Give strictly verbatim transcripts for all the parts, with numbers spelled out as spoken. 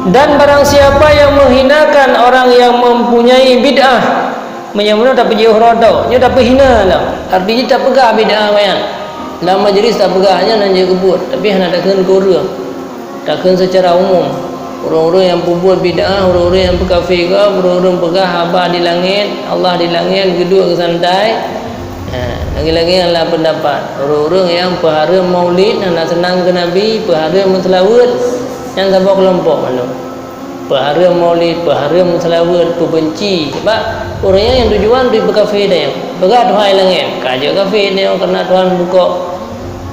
Dan barang siapa yang menghinakan orang yang mempunyai bid'ah, meunyoe meunoe tapeujiôh uroe, nyoe tapeuhina lah. Arti jih tapeugah bid'ah awaknyan. Lam majlis tapeugah nyan hana jeuet keu buet, tapi hana takheun keu ureuëng. Takheun secara umum. Ureuëng-ureuëng nyang peubuet bid'ah, ureuëng-ureuëng nyang peukafé gob, ureuëng-ureuëng peugah haba di langét, Allah di langét, geuduek geusantai. Ha, lagée-lagée nyang lam peundapat, ureuëng-ureuëng nyang peuhareuem maulid, hana seunang keu Nabi, peuhareuem meuseulaweuet, nyan saboh keulompok mandum. Peuhareuem maulid, peuhareuem meuseulaweuet, peubeunci. Sebab ureuëng nyan nyang tujuan untuk peukafé tanyoe. Peugah Tuhan di langét, ka jeuet kafé tanyoe, kareuna Tuhan bukok.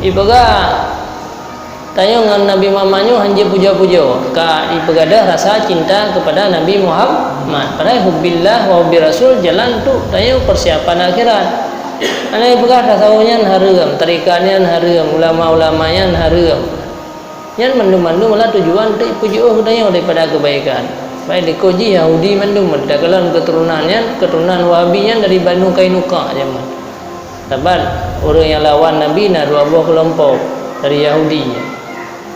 Ipeugah tanyoe ngon Nabi Muhammad nyoe hana jipujoe-pujoe, ka ipeugadôh rasa cinta keupada Nabi Muhammad. Padahai hubbillah wa hubbi rasul jalan tu tanyoe persiapan akhirat. Hana ipeugah tasawuf nyan hareuem, tarekat nyan hareuem, ulama-ulama nyan hareuem. Nyan mandum-mandum adalah tujuan untuk ipeujiôh geutanyoe daripada keubaikan. Baik likot jih Yahudi mandum, takalon keuturonan nyan, keuturonan Wahabi nyan dari Banu Kainuqa jameun. Saban ureuëng nyang lawan Nabi na dua boh keulompok dari Yahudi.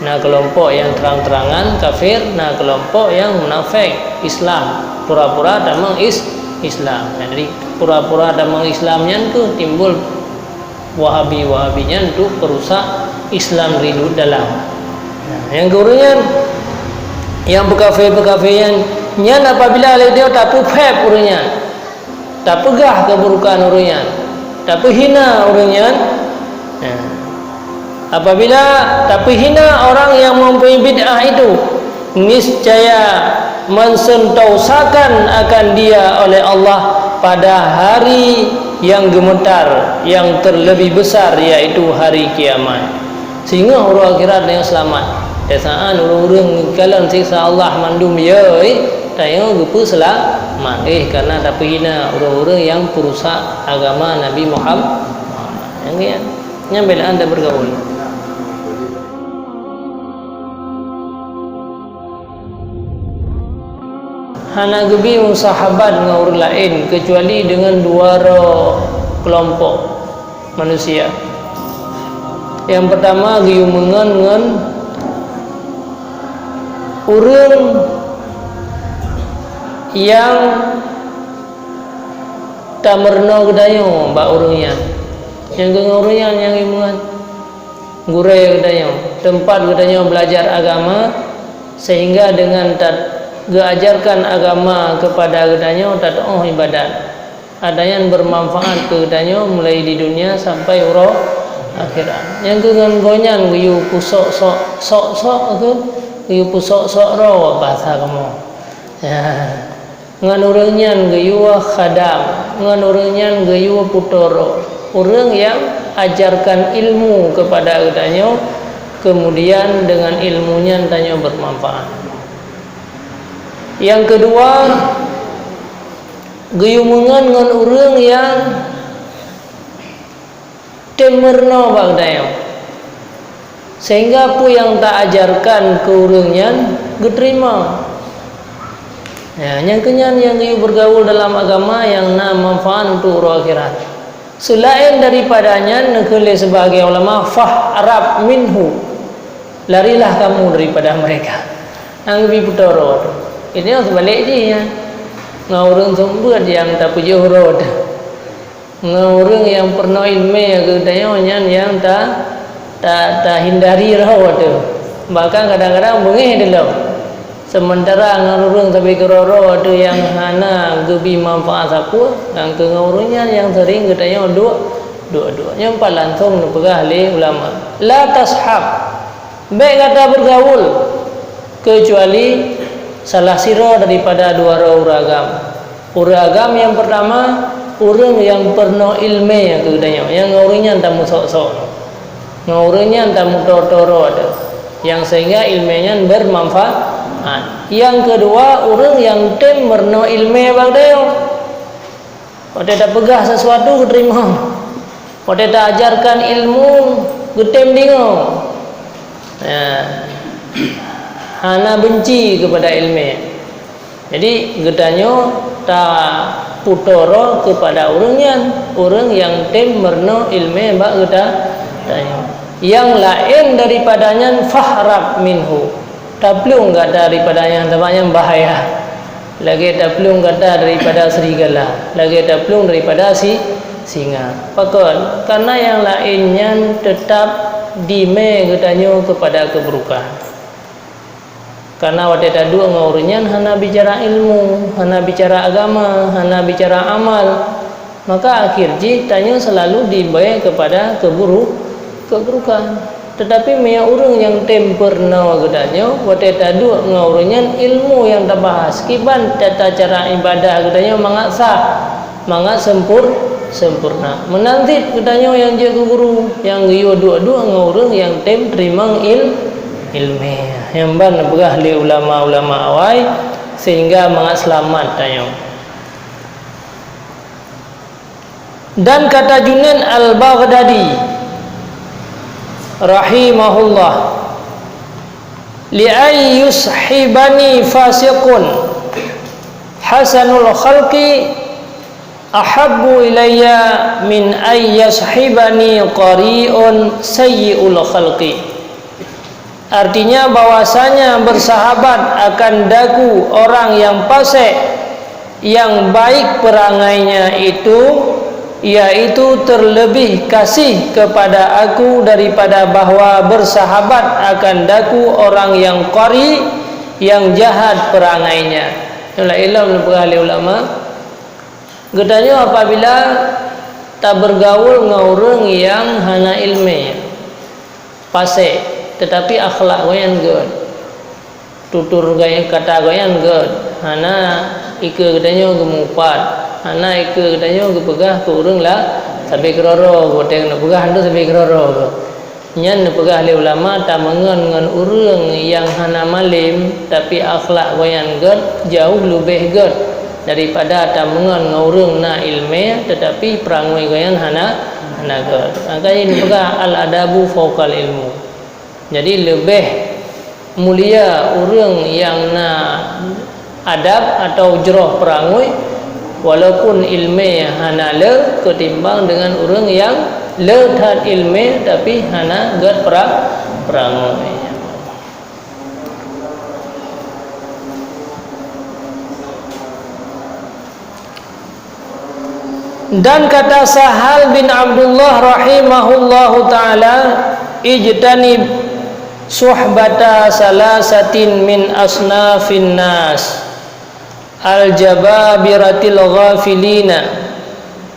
Na keulompok nyang trang-trangan kafir, na keulompok nyang munafék Islam, pura-pura tamong is-, Islam. Jadi pura-pura tamong Islam nyan kheueh timbul Wahabi-Wahabi nyan untuk peurusak Islam dari dalam. Nah, nyang keu ureuëng nyan, nyang peukafé-peukafé nyan, nyan apabila lé dia tapeupéb ureuëng nyan, tapeugah keuburukan ureuëng nyan, tapeuhina ureuëng nyan. Nah, apabila tapeuhina orang yang mempunyai bid'ah itu, niscaya mensentosakan akan dia oleh Allah pada hari yang gemetar, yang terlebih besar, yaitu hari kiamat. Singoh uroe akhirat nyang seulamat. Di saat ureuëng-ureuëng kalon siksa Allah mandum, yoi, tanyoe geupeuseulamat. Eh, karena tapeuhina ureuëng-ureuëng nyang peurusak agama Nabi Muhammad. Nyang, nyang beulaan dan bergaul. Hana geubi musahabat ngon ureuëng laén keucuali deungon dua droe keulompok manusia. Nyang peurtama geuyue meungon ngon ureuëng nyang tameurunoe geutanyoe bak ureuëng nyan. Nyang keu ngon ureuëng nyan nyang geuyue meungon. Gurée geutanyoe, teumpat geutanyoe beulajar agama, sehingga deungon ta-, geuajarkan agama keupada geutanyoe tateuoh iébadat. Adat nyan beumanfaat keu geutanyoe mulai di dunia sampai uroe akhirat. Nyang keu ngon gobnyan geuyue peusok-sok, sok-sok keu, geuyue peusok-sok droe bahasa kamoe. Ngon ureuëng nyan geuyue khadam, ngon ureuëng nyan geuyue putroe, ureuëng nyang ajarkan ilmu keupada geutanyoe, keumudian deungon ilmu nyan tanyoe beumanfaat. Nyang keudua, geuyue meungon ngon ureuëng nyang tem meurunoe bak geutanyoe, sehingga peue nyang ta ajarkan keu ureuëng nyan geuteurimong. Ya, nyang keu nyan nyang geuyue beurgaul dalam agama nyang na manfaat untuk uroe akhirat. Seulaén daripada nyan, neukheun lé sibagoe ulama, "Fahrab minhu," larilah kamu daripada mereka. Nyang geubi putroe tu. Ini nyang seubalek jih nyan. Ngon ureuëng seumeubeuet nyang tapeujiôh uroe teuh. Ngon ureuëng nyang peurunoe iéleumé keu geutanyoe nyan nyang ta-, ta-, tahindari droe teuh. Bahkan kadang-kadang beungéh teuh lom. Seumeuntara ngon ureuëng sabe keudroe-droe teuh nyang hana geubi manfaat sapeue, ngon keu ngon ureuëng nyan nyang seuring geutanyoe duek, duek-duek. Nyoe pat langsong neupeugah lé ulama, "La tashab." Bék gata beurgaul keucuali salah sidroe daripada dua droe ureuëng agam. Ureuëng agam nyang peurtama, ureuëng nyang peurunoe iéleumé keu geutanyoe, nyang ngon ureuëng nyan tameusok-sok, ngon ureuëng nyan tameutoro-toro, nyang sehingga iéleumé nyan beumanfaat. Nyang keudua, ureuëng nyang tem meurunoe iéleumé bak geutanyoe. Watée tapeugah sesuatu geuteurimong. Watée taajarkan ilmu geutem deungoe. Ya. Hana beunci keupada iéleumé. Jadi geutanyoe taputoro keupada ureuëng nyan, ureuëng nyang tem meurunoe iéleumé bak geuta-, geutanyoe. Nyang laén daripada nyan fahrab minhu. Taplueng gata daripada nyang, sabab nyan bahaya. Lagée taplueng gata daripada serigala, lagée taplueng daripada si, singa. Pakon? Karena nyang laén nyan teutap dimé geutanyoe keupada keuburukan. Karena watée taduek ngon ureuëng nyan hana bicara ilmu, hana bicara agama, hana bicara amal, maka akhir jih tanyoe selalu dimé keupada keuburu-, keuburukan. Teutapi meunyoe ureuëng nyang tem peurunoe geutanyoe, watée taduek ngon ureuëng nyan ilmu nyang tabahas, kiban tata cara ibadah geutanyoe mangat sah, mangat seumpur-, sempurna. Meunan cit geutanyoe nyang jeuet keu guru, nyang geuyue duek-duek ngon ureuëng nyang tem teurimong il-, iéleumé. Nyang ban neupeugah lé ulama-ulama awai, sehingga mangat seulamat tanyoe. Dan kata Junaid Al-Baghdadi rahimahullah, "Li an yushibani fasiqun hasanul khalqi ahabbu ilayya min an yashibani qari'un sayyi'ul khalqi." Artinya bahwasanya bersahabat akan daku orang yang fasik, yang baik perangainya itu, yaitu terlebih kasih kepada aku daripada bahwa bersahabat akan daku orang yang qari, yang jahat perangainya. Itulah ilmu neupeugah lé ulama. Geutanyoe apabila tabeurgaul ngon ureuëng nyang hana iéleumé, fasik, teutapi akhlak gobnyan gét, tutur gaya kata gobnyan gét, hana ikeue geutanyoe geumupat, hana ikeue geutanyoe geupeugah keu ureuëng la-, sabe keudroe-droe, watée neupeugah tu sabe keudroe-droe. Nyan neupeugah lé ulama, tameungon ngon ureuëng nyang hana malem, tapi akhlak gobnyan gét, jauh leubeh gét daripada tameungon ngon ureuëng na iéleumé, teutapi peurangui gobnyan hana, hana gét. Maka nyan neupeugah, "Al-adabu fauqal ilmu." Jadi, leubeh mulia ureuëng nyang na adab atau jroh peurangui, walaupun iéleumé hana le, keutimbang deungon ureuëng nyang le that iéleumé tapi hana gét peura-, peurangui. Dan kata Sahal bin Abdullah rahimahullahu ta'ala, "Ijtanib suhbata salasatin min asnafin nas, al-jababiratil ghafilina,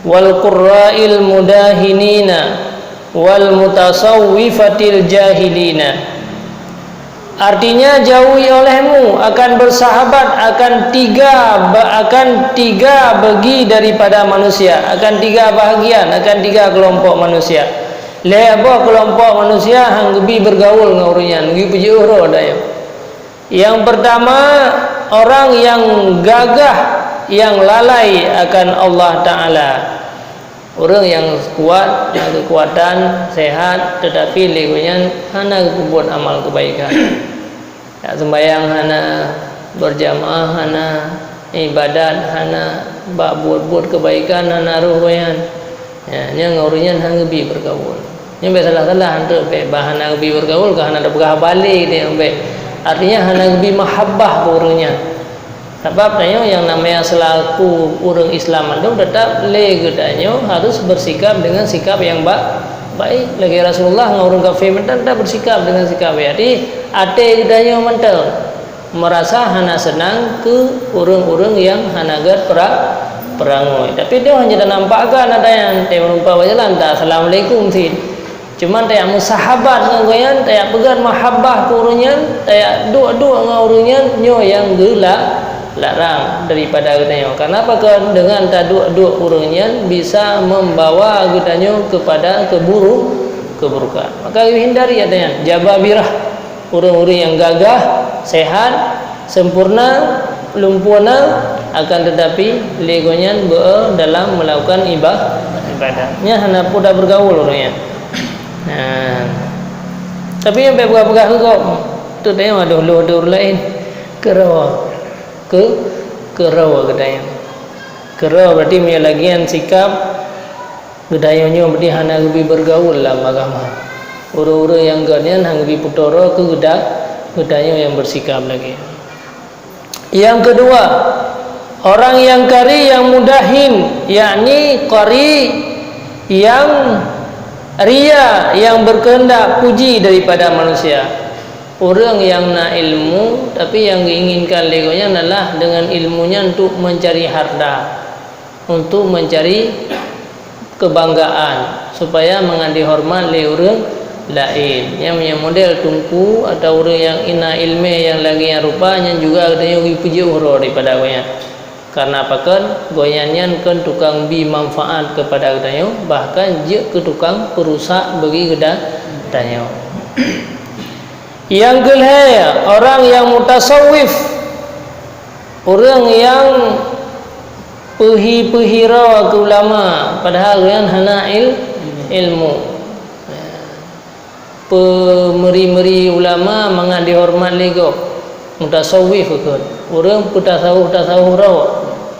wal qurra'il mudahinina, wal mutasawwifatil jahilina." Artinya, jauhi olehmu akan bersahabat akan tiga ba-, akan tiga bagi daripada manusia, akan tiga bahagian, akan tiga kelompok manusia. Lhée boh kelompok manusia han geubi bergaul ngon ureuëng nyan, geubi peujiôh droe dayeuh. Yang pertama, orang yang gagah, yang lalai akan Allah Ta'ala. Ureuëng nyang kuat, na keukuatan, sehat, teutapi lé gobnyan hana geupeubuet amal keubaikan. Jak seumbahyang hana, beujamaah hana, ibadat hana, bak buet-buet keubaikan hana roh gobnyan. Ya, nyang ureuëng nyan han geubi bergaul. Nyan bék salah-salah, han teuh bék bah hana geubi bergaul, ka hana teupeugah balé deh bék. Artinya hana geubi mahabbah keu ureuëng nyan. Sabab tanyoe nyang namanya selaku ureuëng Islam mandum, tetap lé geutanyoe harus bersikap dengan sikap yang ba-, baik. Lagée Rasulullah ngon ureuëng kafé mantong tetap bersikap dengan sikap baik. Jadi, até geutanyoe mantong merasa hana seunang keu ureuëng-ureuëng nyang hana gét peura-, peurangui. Tapi nyoe hana tanampakkan ata nyan, teumeurumpa bak jalan, ta assalamualaikum cit. Cuma tajak meusahabat ngon gobnyan, tajak peugét mahabbah keu ureuëng nyan, tajak duek-duek ngon ureuëng nyan, nyoe nyang geula-, larang daripada geutanyoe. Karena pakon? Deungon taduek-duek ureuëng nyan bisa membawa geutanyoe kepada keburu-, keburukan. Maka hindari ata nyan, jababirah, ureuëng-ureuëng nyang gagah, sehat, sempurna, lumpuh na, akan tetapi lé gobnyan beu dalam melakukan iba-, ibadah. Nyan hana peue tabergaul ureuëng nyan. Nah. Tapi nyang bék peugah-peugah keu gob, tu teuh adoh lôn dua ureuëng laén. Keudroe, keu, keudroe geutanyoe. Keudroe berarti meulagian sikap geutanyoe nyoe berarti hana geubi bergaul lam agama. Ureuëng-ureuëng nyang gét nyan han geubi peutoe droe keu geuda-, Geutanyoe nyang bersikap lagée. Yang kedua, orang yang qari yang mudahin, yakni qari yang ria, yang berkehendak puji daripada manusia. Ureuëng nyang na ilmu, tapi nyang geuinginkan lé gobnyan adalah dengan ilmu nyan untuk mencari harta, untuk mencari kebanggaan, supaya mangat dihoreumat lé ureuëng laén. Nyang, nyang model teungku atau ureuëng nyang na iéleumé nyang lagée nyan rupa, nyan juga geutanyoe geupeujeuet uroe daripada gobnyan. Karena pakon? Gobnyan nyan kon tukang bi manfaat keupada geutanyoe, bahkan jeuet keu tukang peurusak bagi geuda-, geutanyoe. Nyang keulhée, orang nyang mutasawwif, ureuëng nyang peuhi-peuhi droe keu ulama, padahai gobnyan hana il-, ilmu. Peumeuri-meuri ulama mangat dihoreumat lé gob, mutasawwif kheun. Ureuëng peutasawuf-tasawuf droe,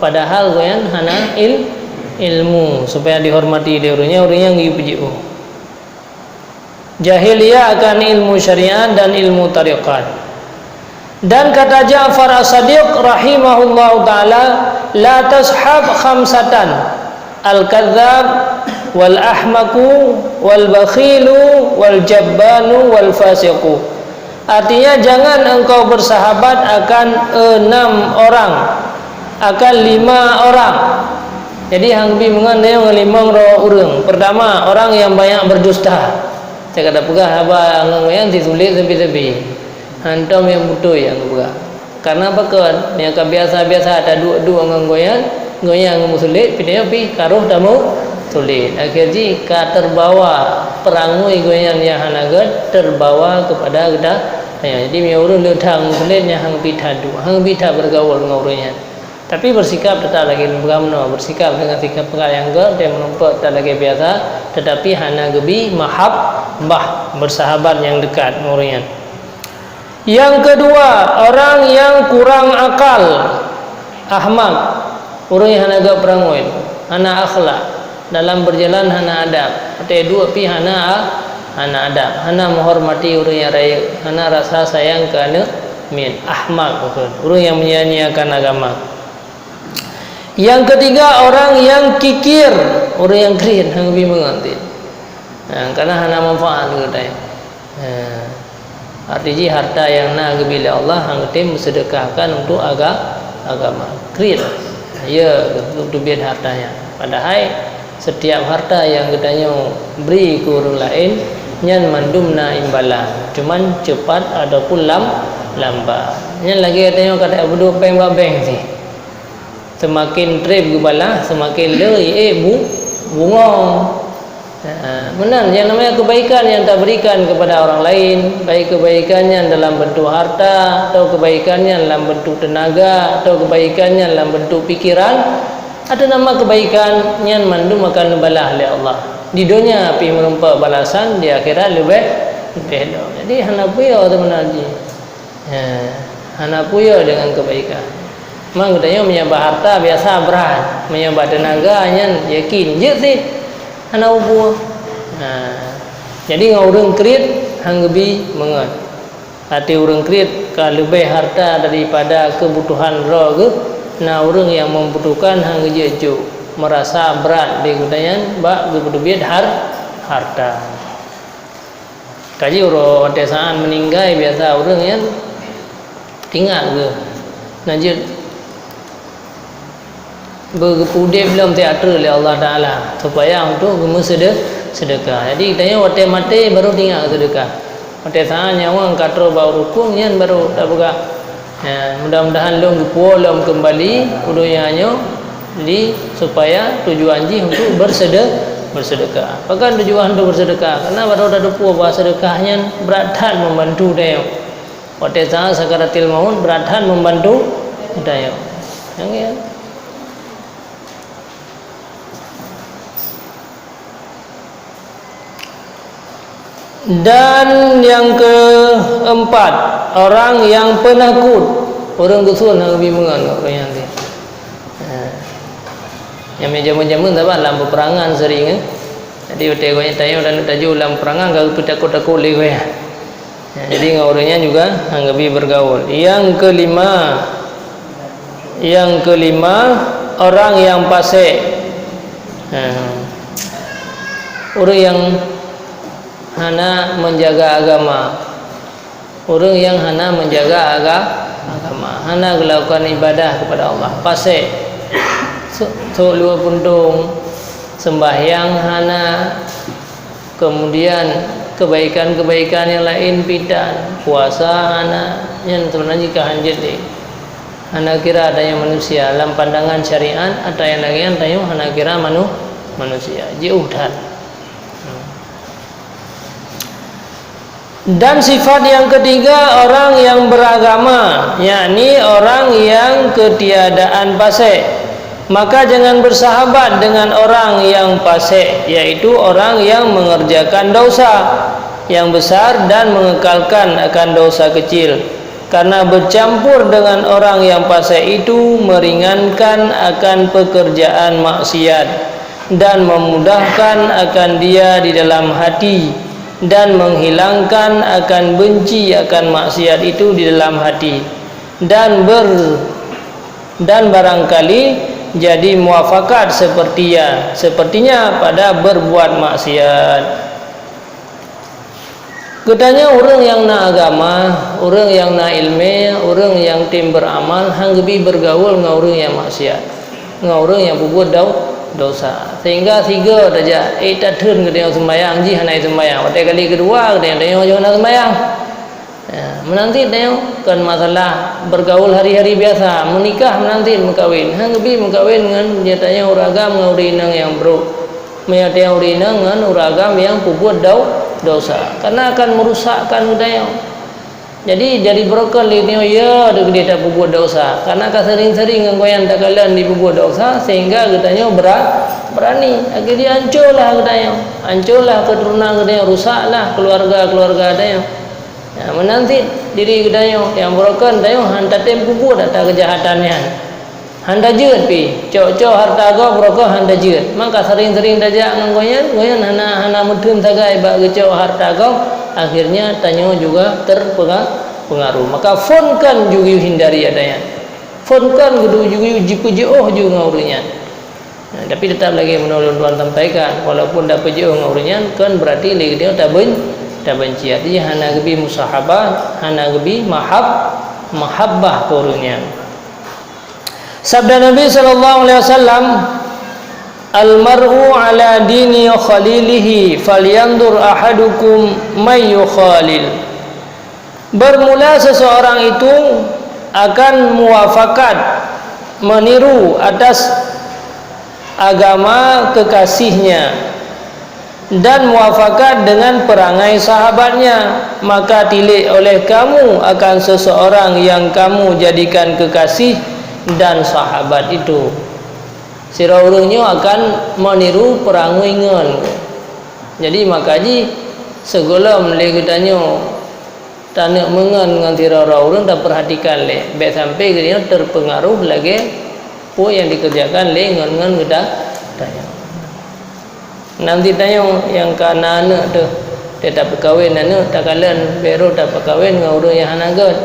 padahai gobnyan hana il-, ilmu, supaya dihormati lé ureuëng nyan, ureuëng nyang geupeujiôh. Jahiliyah akan ilmu syariat dan ilmu tarekat. Dan kata Ja'far As-Shadiq rahimahullahu taala, "La tashab khamsatan, al-kadzdzab, wal ahmaqu, wal bakhilu, wal jabbanu, wal fasiqu." Artinya, jangan engkau bersahabat akan enam orang, akan lima orang. Jadi, hang bi meungon nyoe ngon limong droe ureuëng. Pertama, orang yang banyak berdusta. Teuka tapeugah haba ngon gobnyan sisulet sabe-sabe. Hántom nyang beutôi nyang geupeugah. Karena pakon? Nyang ka biasa-biasa taduek-duek ngon gobnyan, gobnyan nyang meusulet, pih tanyoe pih ka roh tameusulet. Akhé jih ka terbawa peurangui gobnyan nyang hana gét, terbawa keupada geuta-, tanyoe. Jadi, meunyoe ureuëng le that meusulet, nyan hang bi taduek, hang bi tabeurgaul ngon ureuëng nyan. Tapi bersikap tetap lagée meunoe, bersikap dengan sikap peugah nyang gét, dan meureumpok tetap lagée biasa, tetapi hana geubi mahabbah, bersahabat nyang dekat ngon ureuëng nyan. Yang kedua, orang yang kurang akal, ahmak, ureuëng nyang hana gét peurangui, hana akhlak, dalam berjalan hana adab, watée duek pih hana a-, hana adab, hana meuhormati ureuëng nyang rayeuk, hana rasa sayang keu aneuëk miet, ahmak, ureuëng nyang menyia-nyiakan agama. Yang ketiga, orang yang kikir, ureuëng nyang kriet, hana geubi meungon. Ha, karena hana manfaat keu geutanyoe. Ha. Arti jih harta nyang na geubi lé Allah hang geutem meuseudeukahkan untuk aga-, agama. Kriet. Ya, untuk teubiet harta nyan. Padahai setiap harta nyang geutanyoe bri keu ureuëng laén, nyan mandum na imbalan. Cuman cepat ataupun lam-, lambat. Nyan lagée tanyoe ka taduek péng bak bank sih. Seumaken treb geubalah, seumaken le ié bu-, bungong. Ha, meunan nyang namanya kebaikan nyang taberikan kepada orang lain, baik kebaikan nyan dalam bentuk harta, atau kebaikan nyan dalam bentuk tenaga, atau kebaikan nyan dalam bentuk pikiran, atau nama kebaikan nyan mandum akan neubalah lé Allah. Di donya pih meureumpok balasan, di akhirat leubeh, leubeh lom. Jadi hana peue seubeuna jih. Ha, hana peue deungon keubaikan. Memang geutanyoe meunyoe bak harta biasa brat, meunyoe bak teunaga nyan yakin jeuet sih hana peue. Ha, jadi ngon ureuëng kriet hang geubi meungon. Até ureuëng kriet ka leubeh harta daripada keubutuhan droe geuh, na ureuëng nyang membutuhkan hang geujeuet jok, meurasa brat lé geutanyoe bak geupeuteubiet har-, harta. Kaji uroe watée saát meuninggai, biasa ureuëng nyan teuingat geuh na jeuet beu-, geupeuudeb lom teuatur lé Allah Taala, supaya untuk geumeuseude-, seudeukah. Jadi, tanyoe watée maté baru teuingat seudeukah. Watée saát nyawöng ka troh bak rukun, nyan baru tapeugah, Ya, mudah-mudahan lôn geupuwoe lom keumbali u donya nyoe di, supaya tujuan jih untuk bersede-, bersedekah. Pakon tujuan untuk bersedekah? Karena baru tateupeue bahwa sedekah nyan brat that membantu tanyoe. Watée saát sakaratil maut, brat that membantu tanyoe. Nyang nyan. Dan yang keempat, orang yang penakut. Ureuëng geusuon hana geubi meungon ngon ureuëng nyan teuh. Ha. Nyang jameun-jameun saban lam peperangan sering, eh. Jadi, watée gobnyan tanyoe dan tajak lam peperangan, ka geupeutakot-takot lé gobnyan. Jadi ngon ureuëng nyan juga hana geubi bergaul. Yang kelima, yang kelima, orang yang fasik. Ha. Ureuëng yang hana menjaga agama. Ureuëng yang hana menjaga aga-, agama, hana gelakukan ibadah kepada Allah, fasik. Su-, sôk luweue puntông, sembahyang hana, kemudian kebaikan-kebaikan yang lain pitan, puasa hana, nyan sebenarnya ka hanjeuet lé. Hana kira tanyoe manusia, lam pandangan syariat, ata nyang lagée nyan tanyoe hana kira manu-, manusia, jiôh that. Dan sifat yang ketiga, orang yang beragama, yakni orang yang ketiadaan fasik. Maka jangan bersahabat dengan orang yang fasik, yaitu orang yang mengerjakan dosa yang besar dan mengekalkan akan dosa kecil. Karena bercampur dengan orang yang fasik itu meringankan akan pekerjaan maksiat dan memudahkan akan dia di dalam hati, dan menghilangkan akan benci akan maksiat itu di dalam hati, dan ber-, dan barangkali jadi muafakat seperti ya, sepertinya pada berbuat maksiat. Geutanyoe ureuëng nyang na agama, ureuëng nyang na iéleumé, ureuëng nyang tem beuramal, han geubi bergaul ngon ureuëng nyang maksiat, ngon ureuëng nyang peubuet dau-, dosa. Sehingga sigoe tajak, eh, tatheun geutanyoe seumayang, jih hana seumayang. Watée kali keudua, geutanyoe, tanyoe jih hana seumayang. Ya, meunan cit tanyoe kon masalah bergaul hari-hari biasa, meunikah meunan cit meukawen. Han geubi meukawen ngon geutanyoe ureuëng agam ngon ureuëng inong nyang brok. Meunyoe tanyoe ureuëng inong ngon ureuëng agam nyang peubuet dau-, dosa, karena akan merusakkan geutanyoe. Jadi, jadi beureukat lé tanyoe, ya, deuh keudeh tapeubuet dosa, karena ka sering-sering ngon gobnyan takalon jipeubuet dosa, sehingga geutanyoe beura-, beurani. Akhirnya hancurlah geutanyoe, hancurlah keuturonan geutanyoe, rusaklah keluarga-keluarga tanyoe. Ya, meunan cit diri geutanyoe, nyang beureukat tanyoe han tatem peubuet ata keujahatan nyan. Han tajeuet pih, cok-cok hareuta gob beureukat han tajeuet. Maka sering-sering tajak ngon gobnyan, gobnyan hana, hana meutheun sagai bak geucok hareuta gob, akhirnya tanyoe juga terpenga-, pengaruh. Maka phon kon ju geuyue hindari ata nyan. Phon kon geudu ju geuyue jipeujiôh ju ngon ureuëng nyan. Nah, tapi tetap lagi meunurot lôn tuan sampaikan, walaupun tapeujiôh ngon ureuëng nyan, kon berarti lé geutanyoe taben-, tabenci. Artinya hana geubi musahabah, hana geubi mahab-, mahabbah keu ureuëng nyan. Sabda Nabi sallallahu alaihi wasallam, "Al-mar'u ala dini khalilihi, falyanzur ahadukum may yukhalil." Bermula seseorang itu akan muafakat, meniru atas agama kekasihnya, dan muafakat dengan perangai sahabatnya, maka tilik oleh kamu akan seseorang yang kamu jadikan kekasih dan sahabat itu. Sidroe ureuëng nyoe akan meuniru peurangui ngon. Jadi, maka jih sigohlom lé geutanyoe taneuk meungon ngon sidroe-droe ureuëng, tapeurhatikan lé, bék sampoe geutanyoe teupeungaroh lagée peue nyang jikeurejakan lé ngon-ngon geuta-, geutanyoe. Nam cit tanyoe nyang ka na aneuëk teuh, teuh tapeukawen aneuëk, takalon bék rot tapeukawen ngon ureuëng nyang hana gét.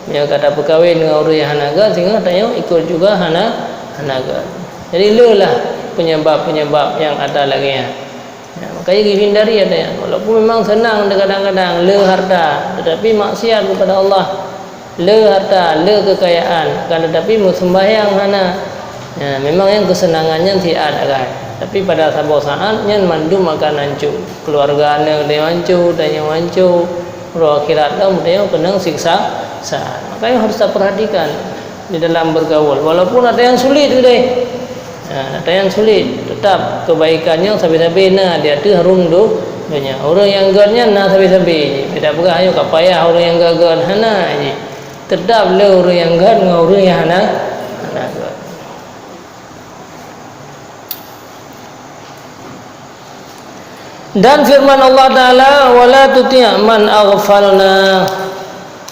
Meunyoe ka tapeukawen ngon ureuëng nyang hana gét, singoh tanyoe ikot juga hana, hana gét. Jadi, le lah peunyeubab-peunyeubab nyang atra lagée nyan. Ya, makanya geuhindari atra nyan. Walaupun memang seunang kadang-kadang le harta, tetapi maksiat kepada Allah. Le harta, le keukayaan, akan teutapi meuseumbahyang hana. Ya, memang nyang keuseunangan nyan siat agam. Tapi pada saboh saát nyan mandum akan hanco. Keuluwarga aneuëk tanyoe hanco, tanyoe hanco. Uroe akhirat lom tanyoe keunong siksa saát. Makanya harus tapeurhatikan di dalam bergaul. Walaupun atra nyan sulit keudeh. Ha, atra nyan sulit, teutap keubaikan nyoe sabe-sabe na di ateueh rhueng do-, donya. Ureuëng nyang gét nyan na sabe-sabe jih. Bék tapeugah nyoe ka payah ureuëng nyang gét-gét, hana jih. Teutap le ureuëng nyang gét ngon ureuëng nyang hana, hana gét. Dan firman Allah Taala, "Wa la tuti' man aghfalna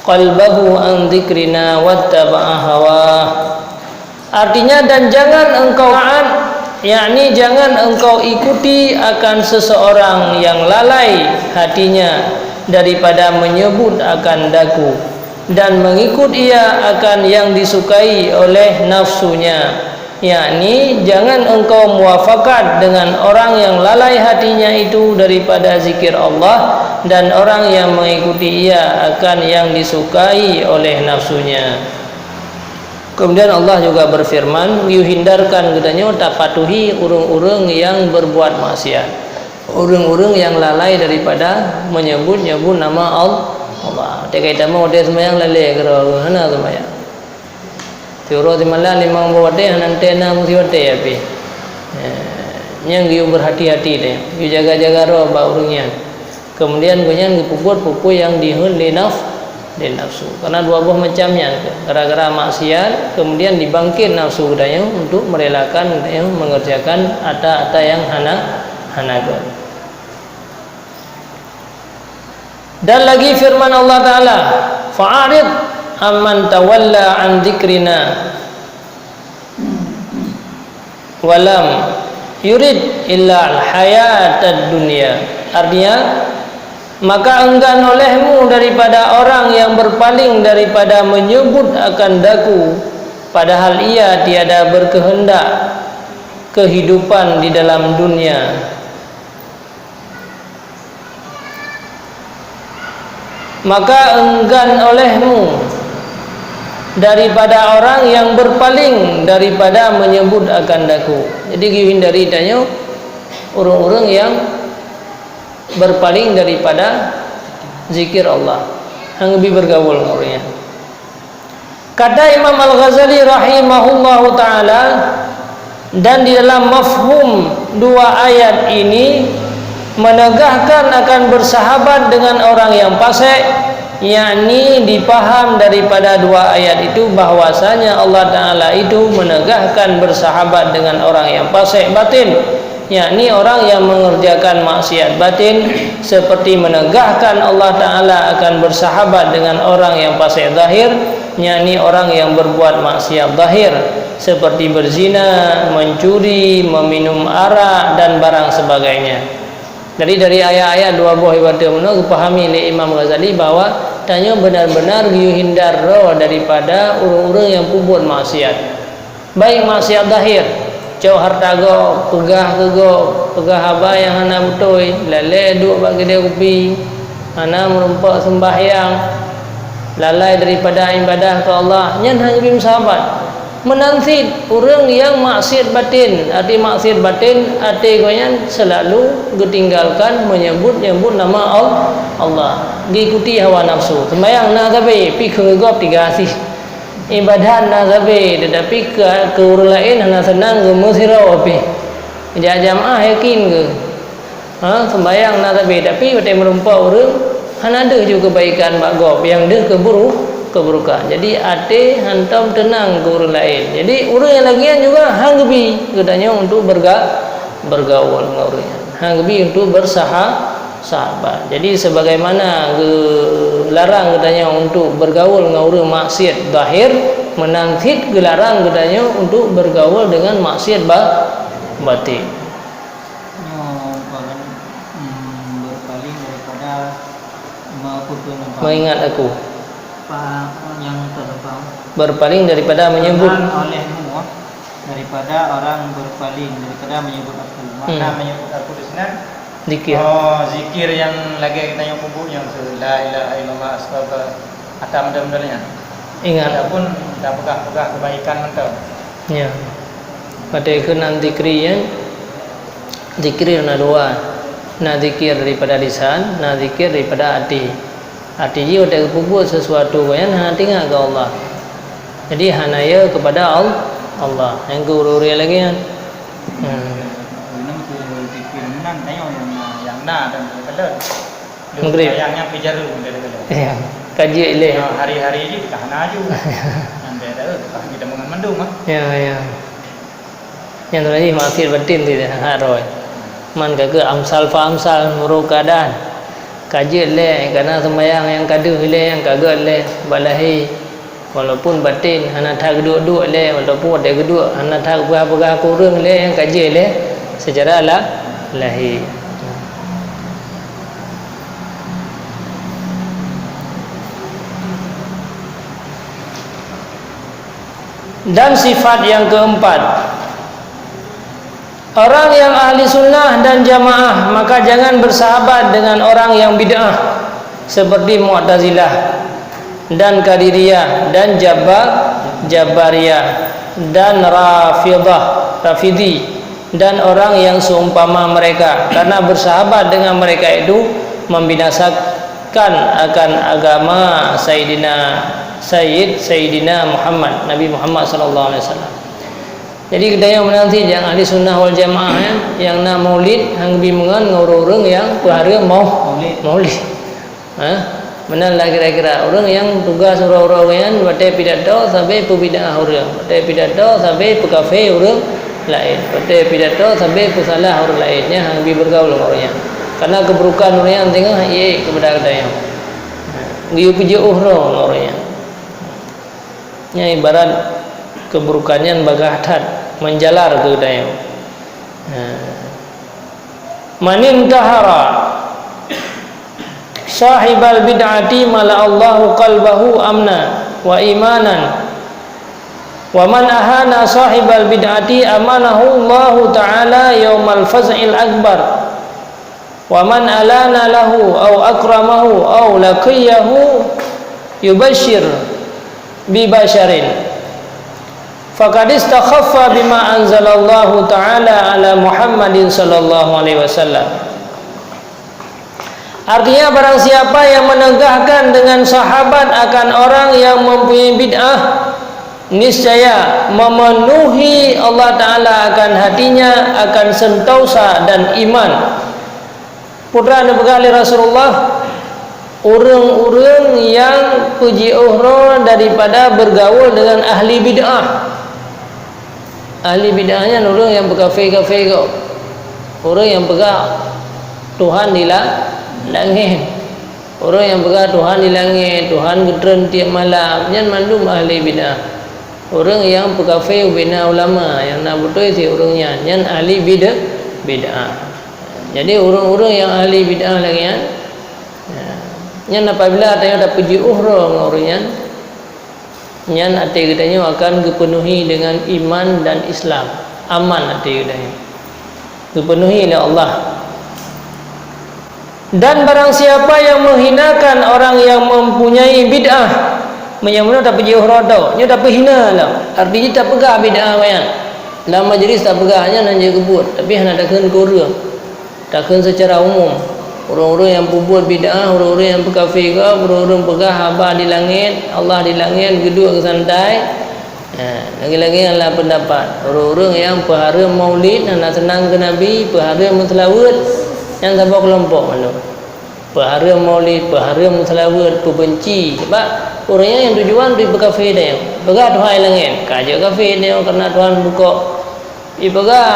qalbahu an dzikrina wattaba'a hawah." Artinya, dan jangan engkau taat, yakni jangan engkau ikuti akan seseorang yang lalai hatinya, daripada menyebut akan daku, dan mengikut ia akan yang disukai oleh nafsunya, yakni jangan engkau muafakat dengan orang yang lalai hatinya itu daripada zikir Allah, dan orang yang mengikuti ia akan yang disukai oleh nafsunya. Kemudian Allah juga berfirman, "Yuhindarkan geutanyoe tapatuhi ureuëng-ureuëng yang berbuat maksiat." Ureuëng-ureuëng nyang lalai daripada meunyeubut-nyeubut nama Al-, Allah. Teuka itamong watée seumayang lalée keudroe hana seumayang. Siuroe simalam limong boh watée hana teuka na meusiwatée pih. Eh, nyang geuyue beurhati-hati deh, geuyue jaga-jaga droe bak ureuëng nyan. Keumudian gobnyan geupeubuet peue-peue nyang jiheuet lé naf-, lé nafsu. Karena dua boh macam nyan, gara-gara maksiat, keumudian dibangkit nafsu geutanyoe untuk merelakan geutanyoe mengerjakan ata-ata nyang hana, hana gét. Dan lagi firman Allah Taala, "Fa'arid amman tawalla an dzikrina walam yurid illa al-hayatad dunya." Artinya, maka enggan olehmu daripada orang yang berpaling daripada menyebut akan daku, padahal ia tiada berkehendak kehidupan di dalam dunia. Maka enggan olehmu daripada orang yang berpaling daripada menyebut akan daku. Jadi, geuhindari tanyoe ureuëng-ureuëng yang berpaling daripada zikir Allah, hana bi bergaul ngon ureuëng nyan. Kata Imam Al-Ghazali rahimahullahu taala, dan di dalam mafhum dua ayat ini menegahkan akan bersahabat dengan orang yang fasik, yakni dipaham daripada dua ayat itu bahwasanya Allah Taala itu menegahkan bersahabat dengan orang yang fasik batin, yakni orang yang mengerjakan maksiat batin, seperti menegahkan Allah Taala akan bersahabat dengan orang yang fasik zahir, yakni orang yang berbuat maksiat zahir, seperti berzina, mencuri, meminum arak, dan barang sebagainya. Jadi, dari ayat-ayat dua boh ibarat meunoe geupahami lé Imam Ghazali bahwa tanyoe benar-benar geuyue hindar droe daripada ureuëng-ureuëng nyang peubuet maksiat. Baik maksiat zahir, cok hareuta gob, peugah keu gob, peugah haba nyang hana beutôi, lalée duek bak keudée kupi, hana meurumpok seumbahyang, lalai daripada ibadah keu Allah, nyan hana geubri meusahabat. Meunan cit ureuëng nyang maksiat batin, arti maksiat batin, até gobnyan seulalu geutinggalkan meunyeubut-nyeubut nama Al-, Allah, geuikuti hawa nafsu. Seumbahyang na sabe, pih keu gob tiga sih. Ibadat na sabe, tetapi keu, keu ureuëng laén hana seunang geumeusidroe pih. Jak jamaah yakin geuh. Ha, seumbahyang na sabe, tapi watée meurumpok ureuëng, hana deuh ju keubaikan bak gob, nyang deuh keuburu-, keuburukan. Jadi, até hantom teunang keu ureuëng laén. Jadi, ureuëng nyang lagée nyan juga han geubi geutanyoe untuk berga-, bergaul ngon ureuëng nyan. Han geubi untuk bersaha-, sahabat. Jadi, sebagaimana geularang geutanyoe untuk bergaul ngon ureuëng maksiat zahir, meunan cit geularang geutanyoe untuk bergaul dengan maksiat ba-, batin. Nyoe, apa kan, hmm, berpaling daripada meupeue-peue nyang Mengingat aku. Pa-, nyang terlupa. Berpaling daripada menyebut. Enggan olehmu, daripada orang berpaling daripada menyebut aku. Makna Hmm. menyebut aku di sini, Zikir. Oh, zikir nyang lagée geutanyoe peubuet nyoe, la ilaha illallah, astagfirullah. Atau model-model nyan. Ingat. Ataupun tapeugah-peugah keubaikan mantong. Ya. Watée keu nan zikri nyan, zikri na dua. Na zikir daripada lisan, na zikir daripada até. Até jih watée geupeubuet sesuatu nyan hana teuingat keu Allah. Jadi hana ya kepada Al-, Allah. Nyang keu ureuëng-ureuëng lagée nyan. Hmm. Meunan keu zikir meunan tanyoe nyang na, nyang na dan teukalon. Lheueh Maghrib. Seumayang nyan pih jareung dari tadi. Ya. Ka jeuet lé. Ya, hari-hari jih ka hana aju. Nyan dah tahu, ka hana kita mangan mandum, ah. Ya, ya. Nyang tadi maksiat batin tu dah, ha, roh. Man ka keu amsal fa amsal, meurok keadaan. Ka jeuet lé, ka na seumayang nyang ka deuh lé, nyang ka gét lé, bak lahé. Walaupun batin hana that geuduek-duek lé, walaupun watée geuduek hana that geupeugah-peugah keu ureuëng lé, nyang ka jeuet lé seucara la-, lahé. Dan sifat yang keempat, orang yang ahli sunnah dan jamaah, maka jangan bersahabat dengan orang yang bid'ah, seperti Mu'tazilah dan Qadiriyah dan Jabbar-, Jabbariyah dan Rafidah, Rafidi, dan orang yang seumpama mereka, karena bersahabat dengan mereka itu membinasakan akan agama Sayyidina, Sayyid, Sayyidina Muhammad, Nabi Muhammad sallallahu alaihi wasallam. Jadi, geutanyoe meunan cit nyang ahli sunnah wal jamaah, ya, nyang na maulid, han geubi meungon ngon ureuëng-ureuëng nyang peuhareuem mau-, maulid. Ha? Meunan lah kira-kira. Ureuëng nyang tugas uroe-uroe nyan watée pidato sabe peubid'ah ureuëng, watée pidato sabe peukafé ureuëng laén, watée pidato sabe peusalah ureuëng laén, nyan han geubi bergaul ngon ureuëng nyan. Karena keuburukan ureuëng nyan teungoh ék keupada geutanyoe. Ha, geuyue peujeuet uroe ngon ureuëng nyan. Nyan ibarat keuburukan nyan bagaih that, meujalar keu geutanyoe. Ha. Man intahara sahibal bid'ati mala'allahu qalbahu amna wa imanan. Wa man ahana sahibal bid'ati amanahu Allahu ta'ala yaumal faz'il akbar. Wa man alana lahu au akramahu au laqiyahu yubasyir bi basyarin faqad istakhaffa bima anzalallahu ta'ala ala Muhammadin sallallahu alaihi wasallam. Artinya, barang siapa yang menegahkan dengan sahabat akan orang yang mempunyai bid'ah, niscaya memenuhi Allah Ta'ala akan hatinya akan sentosa dan iman. Peue neupeugah lé Rasulullah, ureuëng-ureuëng nyang peujiôh droe daripada bergaul dengan ahli bid'ah. Ahli bid'ah nyan ureuëng nyang peukafé-kafé gob. Ureuëng nyang peugah Tuhan di la-, langét. Ureuëng nyang peugah Tuhan di langét, Tuhan geutreun tieb malam, nyan mandum ahli bid'ah. Ureuëng nyang peukafé ubena ulama, nyang na beutôi cit ureuëng nyan, nyan ahli bid-, bid'ah. Jadi, ureuëng-ureuëng nyang ahli bid'ah lagée nyan, ya, nyan apabila tanyoe tapeujiôh droe ngon ureuëng nyan, nyan até geutanyoe akan geupeunuhi deungon iman dan Islam, aman até geutanyoe. Geupeunuhi lé Allah. Dan barang siapa yang menghinakan orang yang mempunyai bid'ah, meunyoe meunoe tapeujiôh droe, nyoe tapeuhina lom. Arti jih tapeugah bid'ah awaknyan. Lam majlis tapeugah nyan hana jeuet keu buet, tapi hana takheun keu ureuëng. Takheun seucara umum. Ureuëng-ureuëng nyang peubuet bid'ah, ureuëng-ureuëng nyang peukafé gob, ureuëng-ureuëng peugah haba di langét, Allah di langét, geuduek geusantai. Ha, lagée-lagée nyang lam peundapat, ureuëng-ureuëng nyang peuhareuem maulid hana seunang keu Nabi, peuhareuem meuseulaweuet, nyan saboh keulompok mandum. Peuhareuem maulid, peuhareuem meuseulaweuet, peubeunci. Sebab ureuëng nyan nyang tujuan untuk peukafé tanyoe. Peugah Tuhan di langét, ka jeuet kafé tanyoe karena Tuhan bukok. Ipeugah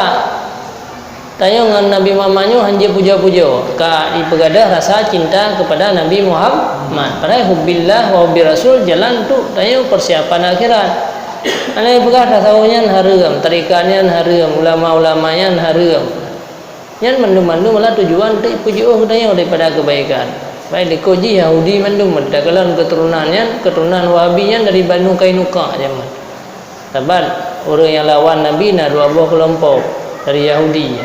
tanyoe ngon Nabi Muhammad nyoe hanjeuet pujoe-pujoe, ka ipeugadôh rasa cinta keupada Nabi Muhammad. Padahai hubbillah wa hubbi rasul jalan untuk tanyoe persiapan akhirat. Hana ipeugah tasawuf nyan hareuem, tarekat nyan hareuem, ulama-ulama nyan hareuem. Nyan mandum-mandum adalah tujuan untuk ipeujiôh geutanyoe daripada keubaikan. Baik likot jih Yahudi mandum, takalon keuturonan nyan, keuturonan Wahabi nyan dari Banu Kainuqa jameun. Saban ureuëng nyang lawan Nabi na dua boh keulompok dari Yahudi.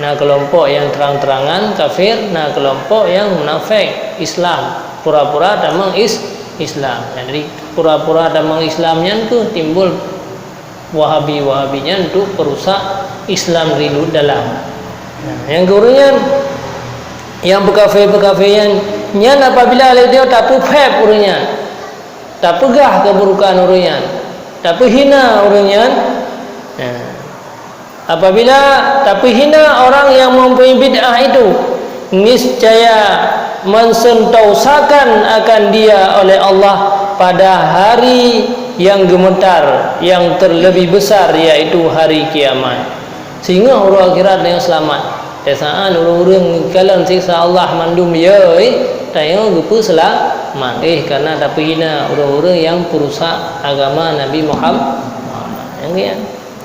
Na keulompok nyang trang-trangan kafir, na keulompok nyang munafék Islam, pura-pura tamong is-, Islam. Jadi, pura-pura tamong Islam nyan kheueh timbul Wahabi-Wahabi nyan untuk peurusak Islam dari dalam. Nah, nyang keureueng nyan, nyang peukafé-peukafé nyan, nyan apabila lé dia tapeupéb ureuëng nyan, tapeugah keuburukan ureuëng nyan, tapeuhina ureuëng nyan. Nah, apabila tapeuhina orang yang mempunyai bid'ah itu, niscaya mensentosakan akan dia oleh Allah pada hari yang gemetar, yang terlebih besar, yaitu hari kiamat. Singoh uroe akhirat nyang seulamat. Di saat ureuëng-ureuëng kalon siksa Allah mandum yoi, tanyoe geupeuseulamat. Eh, karena tapeuhina ureuëng-ureuëng nyang peurusak agama Nabi Muhammad. Nyang kian.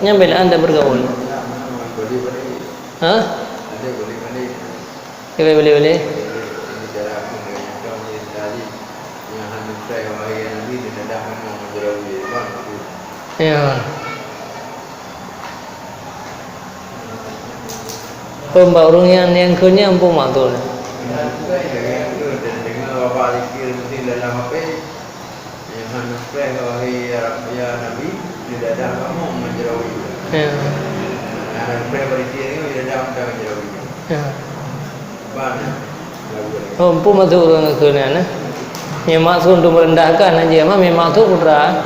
Nyan beunan tabergaul. Hah? Boleh, boleh. Ya. Peue bak ureuëng nyan nyang kheun nyan peue maksud? Ya. Ya. Oh, peue maksud ureuëng kheun nyan, eh? Nyang maksud untuk merendahkan aja, mah nyang maksud putra.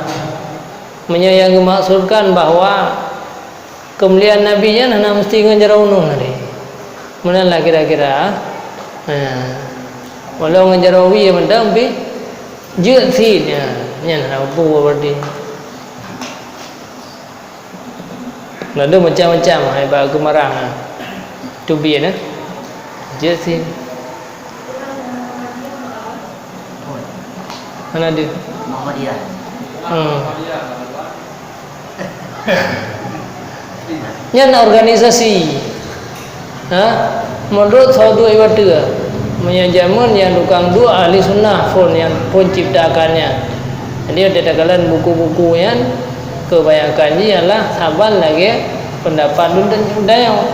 Meunyoe nyang geumaksudkan bahwa keumuliaan Nabi nyan hana meusti ngon jaroe uneung tadi. Meunan lah kira-kira. Ha. Walau ngon jaroe wie mantong pih jeuet cit. Ha. Nyan hana peue berarti. Na deuh macam-macam hai bak geumarang. Teubiet, eh. Jeuet cit. Hana deuh. Muhammadiyah. Hmm. Nyan organisasi. Ha? Meunurot soe duek iwa teue. Meunyoe jameun nyang tukang duek ahli sunnah phon nyang phon ciptakan nyan. Jadi, watée takalon buku-buku nyan, kebanyakan jih ialah saban lagée pendapat lôn dan nyoe.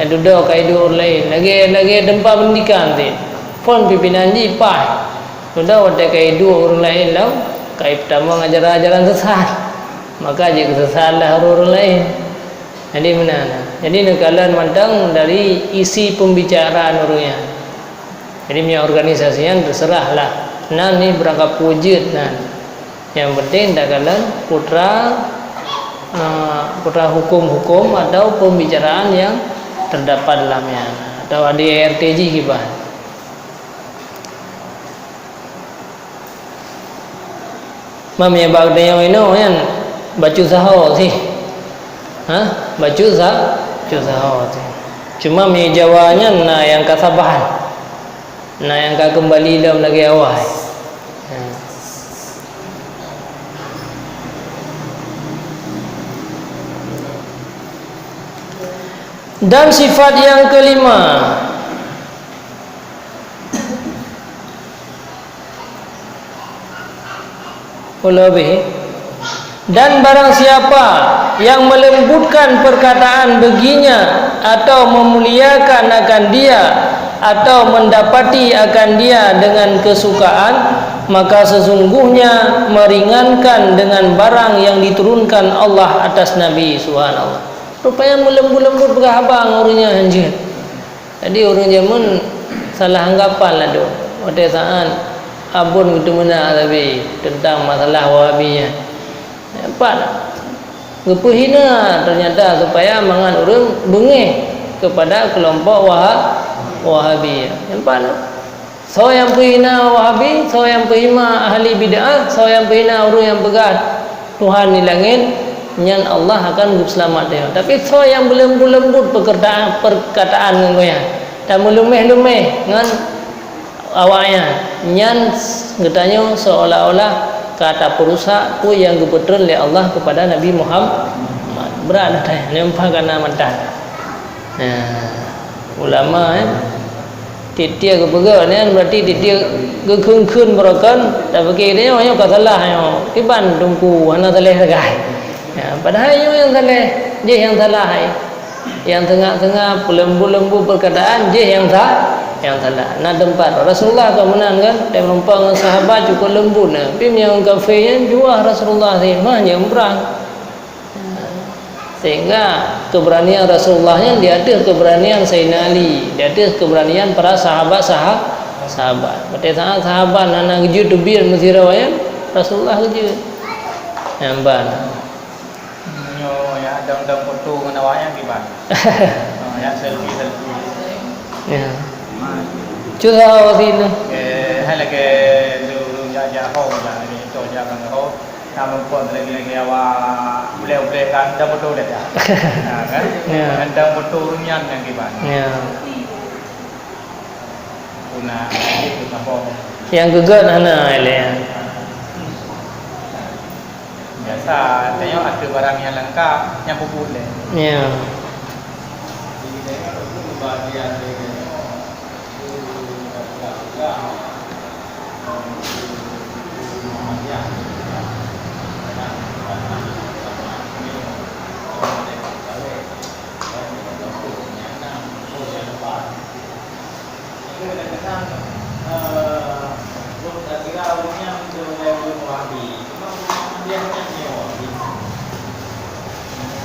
Nyang dudoe ka iduek ureuëng laén, lagée, lagée teumpat pendidikan cit. Phon pimpinan jih paih. Dudoe watée ka iduek ureuëng laén lom, ka ipeutamong ajaran-ajaran sesat. Maka jeuet keusesat lah ureuëng laén. Jadi meunan. Jadi neukalon mantong dari isi pembicaraan ureuëng nyan. Jadi meunyoe organisasi nyan teuseurah lah. Nan ni beurangkapeue jeuet nan. Nyang penting takalon putra, eh, putra huköm-huköm atau pembicaraan nyang teudapat lam nyan atau A D A R T jih kiban. Mam nyang bak tanyoe inoe nyan bacut saho sih. Ha? Bacut sa-, bacut saho sih. Cuma mi Jawa nyan na nyang ka saban. Na nyang ka keumbali lom lagée awai. Ha. Dan sifat nyang keulima, Ulobih. Dan barang siapa yang melembutkan perkataan baginya atau memuliakan akan dia atau mendapati akan dia dengan kesukaan, maka sesungguhnya meringankan dengan barang yang diturunkan Allah atas Nabi. Subhanallah. Rupanya meulembut-lembut peugah haba ngon ureuëng nyan hanjeuet. Jadi, ureuëng jameun salah anggapan ladôm. Watée saát Abon geuteumeunak sabe teuntang masalah Wahabi nyan. Nampak tak? Geupeuhina teunyata supaya mangat ureuëng beungéh keupada keulompok Waha-, Wahabi. Nampak tak? Soe nyang peuhina Wahabi, soe nyang peuhina ahli bid'ah, soe nyang peuhina ureuëng nyang peugah Tuhan di langét, nyan Allah akan geupeuseulamat tanyoe. Tapi soe nyang beuleumbut-leumbut peukeurta-, peukataan ngon gobnyan, dan meuleuméh-leuméh ngon awaknyan, nyan geutanyoe seolah-olah ka tapeurusak peue nyang geupeutreun lé Allah keupada Nabi Muhammad. Brat that nyan, nyoe paih ka na mantong. Nah, ulama, eh, tiep-tiep geupeugah nyan, berarti tiep-tiep geukheun-kheun baroekon, tapike nyoe, nyoe ka salah nyoe. Kiban teungku hana saléh sagai. Ya, padahai nyoe nyang saléh, jih nyang salah, eh. Nyang teunga-teunga peuleumbut-leumbut peukataan, jih nyang sa-, nyang salah. Na teumpat Rasulullah ka meunan kan, dan meurumpok ngon sahabat cukôp leumbut na. Tapi nyang kafé nyan juah Rasulullah sih, mah nyang brang. Sehingga keberanian Rasulullah nyan di ateueh keberanian Sayyidina Ali, di ateueh keberanian para sahabat saha-, sahabat. Watée saát sahabat hana geujeuet teubiet meusidroe nyan, Rasulullah geujeuet. Nyan ban. Nyoe nyang dang-dang foto ngon awaknyan kiban. Oh, nyang selfie-selfie. Ya. Cuma sih tu. Eh, hai lagée lu, lu jak-jak ho, jak lagée itu, jak ngon ho. Kamoe pun lagi-lagi awak ulée-ulée kan, dah beutôi dah. Ha, kan? Ya. Kan dah beutôi nyan nyang kiban. Ya. Guna itu apa? Yang geugét hana ilée. Biasa, tengok ada barang yang lengkap, yang pupuk leh. Ya.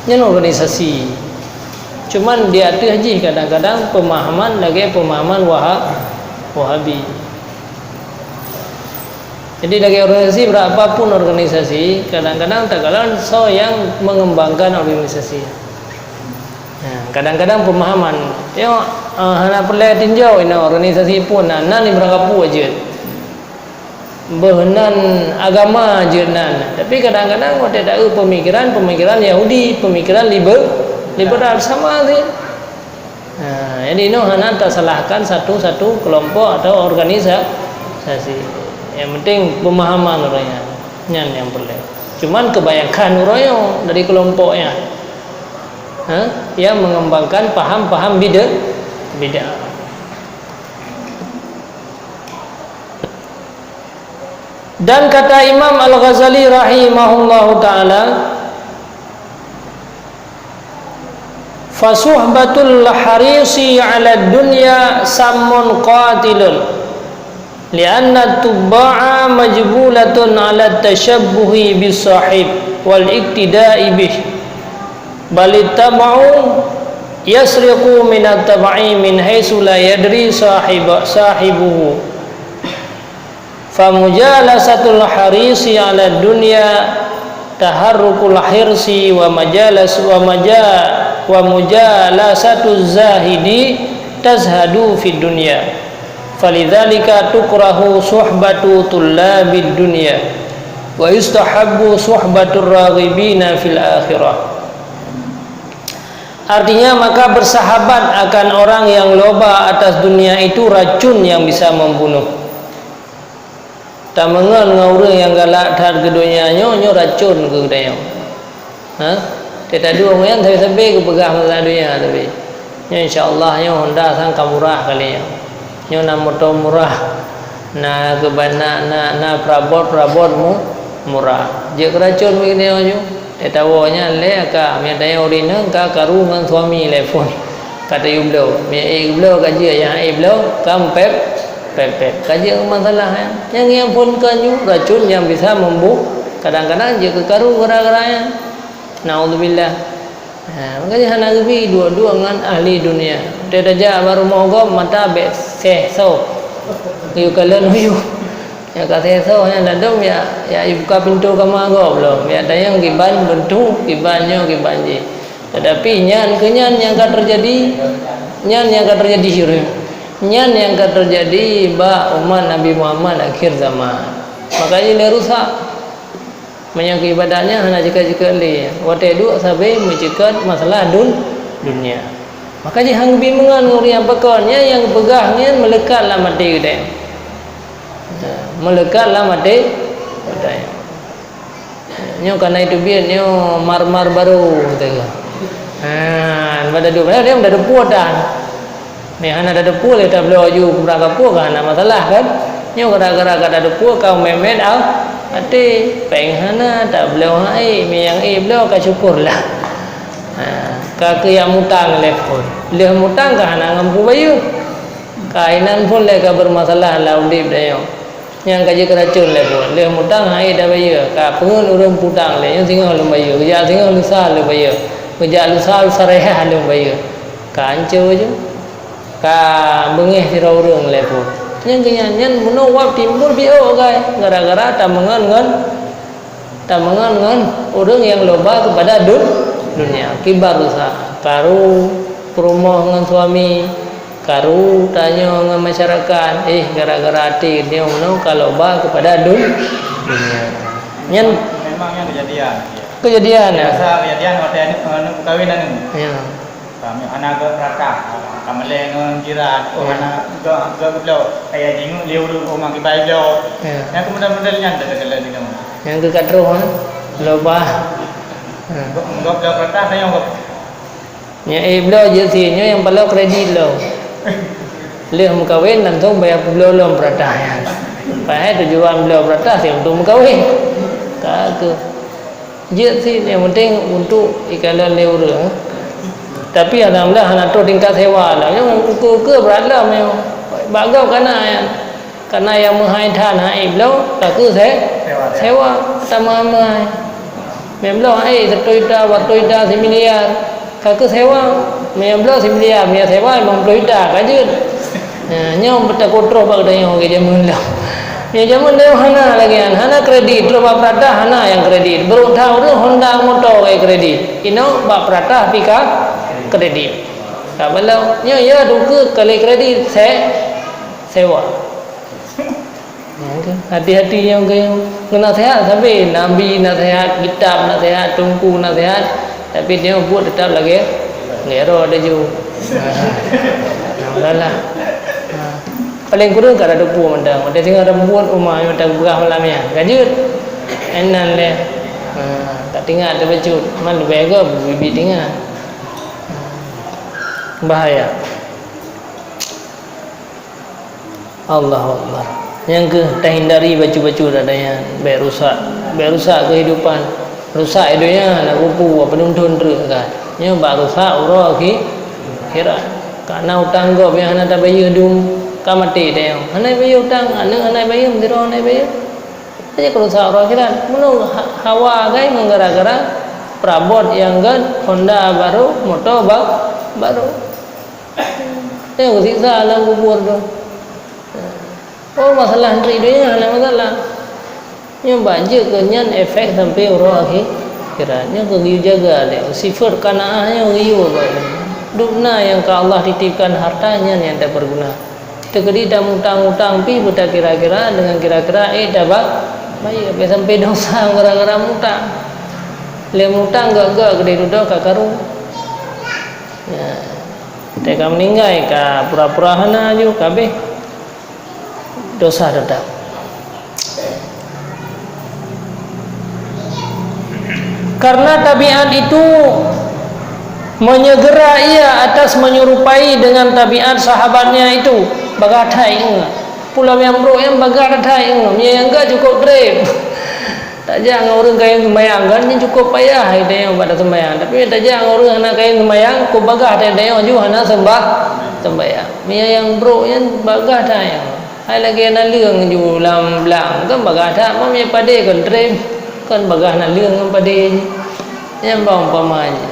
Nyan organisasi. Cuman di ateueh jih kadang-kadang pemahaman lagèe pemahaman Wahab, Wahabi. Jadi lagèe organisasi, berapa pun organisasi, kadang-kadang takalon soe nyang mengembangkan organisasi. Nah, kadang-kadang pemahaman, tengok, eh, hana peureulèe tinjau inoe organisasi peue nan, nan di Meurangkapeue jeuet. Beuh nan agama jeuet nan. Tapi kadang-kadang watèe taeu pemikiran, pemikiran Yahudi, pemikiran liber-, liberal sama sih. Nah, jadi inoe hana tasalahkan satu-satu kelompok atau organisasi. Yang penting pemahaman ureueng nyan. Nyan nyang peureulèe. Cuman kebanyakan ureueng nyoe dari kelompok nyan, ha, yang mengembangkan paham-paham bida-, bid'ah. Dan kata Imam Al-Ghazali rahimahullahu taala, "Fasuhbatul harisi 'ala dunya sammun qatilun, li'anna tubba'a majbulatun 'ala tasyabbuhi bis sahib wal iktida'i bih. Bal tab'u yasriqu minat tab'i min haitsu la yadri sahib-, sahibuhu. Famujalasatul harisi 'ala dunya taharrukul hirsi wa majalas-, wa maja-, wa mujalasatuz zahidi tazhadu fid dunya. Falidzalika tukrahu suhbatu tullabid dunya wa yustahabbu suhbatur raghibina fil akhirah." Artinya, maka bersahabat akan orang yang loba atas dunia itu racun yang bisa membunuh. Tameungon ngon ureueng nyang galak that keu donya nyoe, nyoe racun keu geutanyoe. Ha? Teuka duek ngon nyan sabe-sabe geupeugah masalah donya, tapi nyoe insya Allah nyoe Honda sang ka murah kali nyoe. Nyoe na moto murah, na keuban, na, na, na perabot-perabot mu-, murah. Jeuet keu racun bagi geutanyoe nyoe. Teuka woe nyan lé ka, meunyo tanyoe ureueng inong ka karu ngon suami lé phon. Ka tayue bloe, meunyo ék bloe ka jeuet, nyang ék bloe ka pep-, pep-pep. Ka jeuet masalah nyan. Nyang, nyang phon ka nyoe racun nyang bisa membu-, kadang-kadang jeuet keu karu gara-gara nyan. Naudzubillah. Ha, makanya hana geubi duek-duek ngon ahli dunia. Teuka tajak bak rumoh gob mata bèk seh soe. Geuyue kalon uyuh. Nyang ka seh soe nyan ladôm ya, ya ibuka pintoe kama gob lom. Ya tanyong kiban beuntu, kiban nyoe, kiban jih. Tetapi nyan keuh nyan nyang ka teujadi, nyan nyang ka teujadi syuruh. Nyan nyang ka teujadi bak umat Nabi Muhammad akhir zaman. Makanya lé rusak. Meunyoe keu ibadat nyan hana jikheun-jikheun lé, watèe duek sabe meuceukeut masalah dun-, dunia. Maka jih han geubi meungon ngon ureueng nyang pakon, nyan nyang geupeugah nyan meuleukat lam até geutanyoe. Nah, meuleukat lam até geutanyoe. Nyoe ka na teubiet nyoe mar-mar barô, kata geuh. Ha, bak dadeup, padahai dadeup puet tan. Meuhana tateupeue lé tabloe laju keu meurangkapeue ka hana masalah kan? Nyoe gara-gara ka tateupeue ka meumet-met a-, até, péng hana, tabloe hai, miyang ék bloe ka syukurlah. Ha, ka keuyak mutang lé phon. Lheueh mutang ka hana mampu bayeue. Ka inan phon lé ka beureumasalah lam udép tanyoe. Nyang ka jeuet keu racun lé phon. Lheueh mutang hai tabayeue, ka peungeut ureueng putang lé, nyoe singoh lôn bayeue, geujak singoh lusa lôn bayeue, geujak lusa, lusa raya lôn bayeue. Ka hanco ju. Ka beungéh sidroe ureueng lé phon. Nyang keu nyan, nyan bunoe wab timbul biôh gai, gara-gara tameungon ngon, tameungon ngon ureueng nyang loba keupada dun-, dunia. Kiban rusak, karu peurumoh ngon suami, karu tanyoe ngon masyarakat, éh, gara-gara até nyoe bunoe ka loba keupada dun-, dunia. Nyan memang nyan kejadian. Kejadian, ya. Biasa kejadian watèe aneuk, aneuk meukawen aneuk. Ya. Kami hana geupeurata, ka meulée ngon jiran, oh, hana geu-, geu-, geubloe, kaya jingeuk lé ureueng, oh, ma kiban bloe. Ya. Nyang keu model-model nyan teuka lé di kamoe. Nyang keu ka troh, ha? Loba. Ha. Geu-, geu-, geupeurata sayang geu- Nyang ék bloe jeuet si nyoe nyang paloe kredit lom. Lheueh meukawen langsong baya peubloe lom peurata nyan. Padahai tujuan bloe peurata si untuk meukawen. Ka keuh. Jeuet si, nyang penting untuk ikalon lé ureueng. Tapi alhamdulillah hana troh tingkat sewa lah. Nyoe ukeue-ukeue brat lom nyoe. Bak gob ka na nyan. Ka na nyang meuhai that hana ék bloe, ka keuh se-, sewa. Sewa, ka tameuhai-meuhai. Meuhai bloe hana ék, seratus juta, dua ratus juta, similiar. Ka keuh sewa. Meuhai bloe similiar, meuhai sewa limong ploh juta, ka jeuet. Nah, nyoe beutakot troh bak geutanyoe lagèe jameun lom. Nyoe jameun lom hana lagèe nyan, hana kredit, troh bak Peurata hana nyang kredit. Barô that ureueng Honda moto lagèe kredit. Inoe bak Peurata pih ka kredit. Ka balom. Nyoe ya dikeue kali kredit se-, sewa. Hati-hati nyang keu, keu naseuhat sabe, nabi naseuhat, kitab naseuhat, teungku naseuhat, tapi nyoe buet teutap lagèe, lagèe roh laju. Ha. Alhamdulillah. Ha. Paléng kureueng ka tateupue mantong. Watèe singoh tabuet uma nyang tapeugah malam nyan. Ka jeuet. Inan lé. Ha, tak teuingat tabacut. Man leubeh gob bibi teuingat. Bahaya. Allahu Akbar. Nyang keuh tahindari bacut-bacut ada nyan, bèk rusak. Bèk rusak keuhidupan. Rusak di donya, na kupu, apa nonton treuk kan. Nyoe bak rusak uroe akhi-, akhirat. Ka na utang gob nyang hana tabayeue dum, ka maté tayong. Hana bayeue utang, aneuk hana bayeue, sidroe hana bayeue. Jadi rusak uroe akhirat. Meunurot ha-, hawa gai ngon gara-gara perabot nyang gèt, Honda baru, moto ba-, baru. Teuh siksa lam kubur tu. Oh, masalah di donya hana masalah. Nyoe bak jeuet keu nyan efek sampai uroe akhi-, akhirat. Nyoe keu geuyue jaga lé. Sifat qanaah nyoe geuyue bak. Dum na nyang ka Allah titipkan harta nyan nyang tapeuguna. Teukeudi tamutang-utang pih beutakira-kira deungon kira-kira ék taba-, bayeue. Bèk sampai dosa gara-gara mutang. Lé mutang gèt-gèt keudéh dudoe ka karu. Ya. Teuka meuninggai ka pura-pura hana aju ka abéh. Dosa teutap. Karena tabiat itu menyegera ia atas menyerupai dengan tabiat sahabatnya itu. Bagah that ingat. Pulo nyang brôk nyan bagah that ingat. Nyang enggak cukup trép. Tajak ngon ureueng kayém seumayang kan, nyan cukup payah geutanyoe bak taseumayang. Tapi tajak ngon ureueng hana kayém seumayang, keu bagah geutanyoe ju hana seumbah-, seumayang. Meunyo nyang brôk nyan bagah that nyan. Hai lagèe naleueng ju lam blang, kan bagah that, meunyo padé kon trép, kon bagah naleueng ngon padé jih. Nyan bah umpama jih.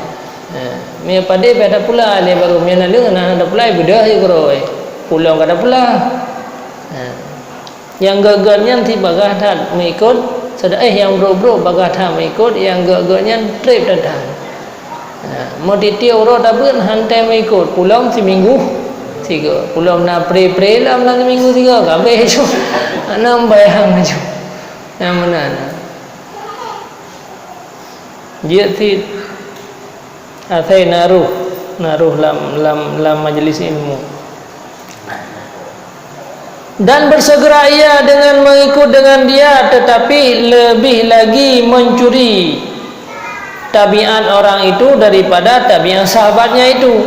Ha, meunyo padé payah tapula lé baru, meunyo naleueng hana tapula, beudôh ju keudroe. Pulông ka tapula. Ha. Nyang gèt-gèt nyan sit bagah that meuikot, seudeh, eh, nyang brôk-brôk bagah that meuikot, nyang gèt-gèt nyan trép that-that. Ha, meutiep-tiep uroe tabeuet han tém meuikot, pulông siminggu sigoe. Pulông na pre-pre lom na siminggu sigoe, ka abéh ju. Hana meubayang ju. Nyang meunan. Jeuet sit asai na roh, na roh lam, lam, lam majlis ilmu. Dan bersegera ia dengan mengikut dengan dia, tetapi lebih lagi mencuri tabiat orang itu daripada tabiat sahabatnya itu.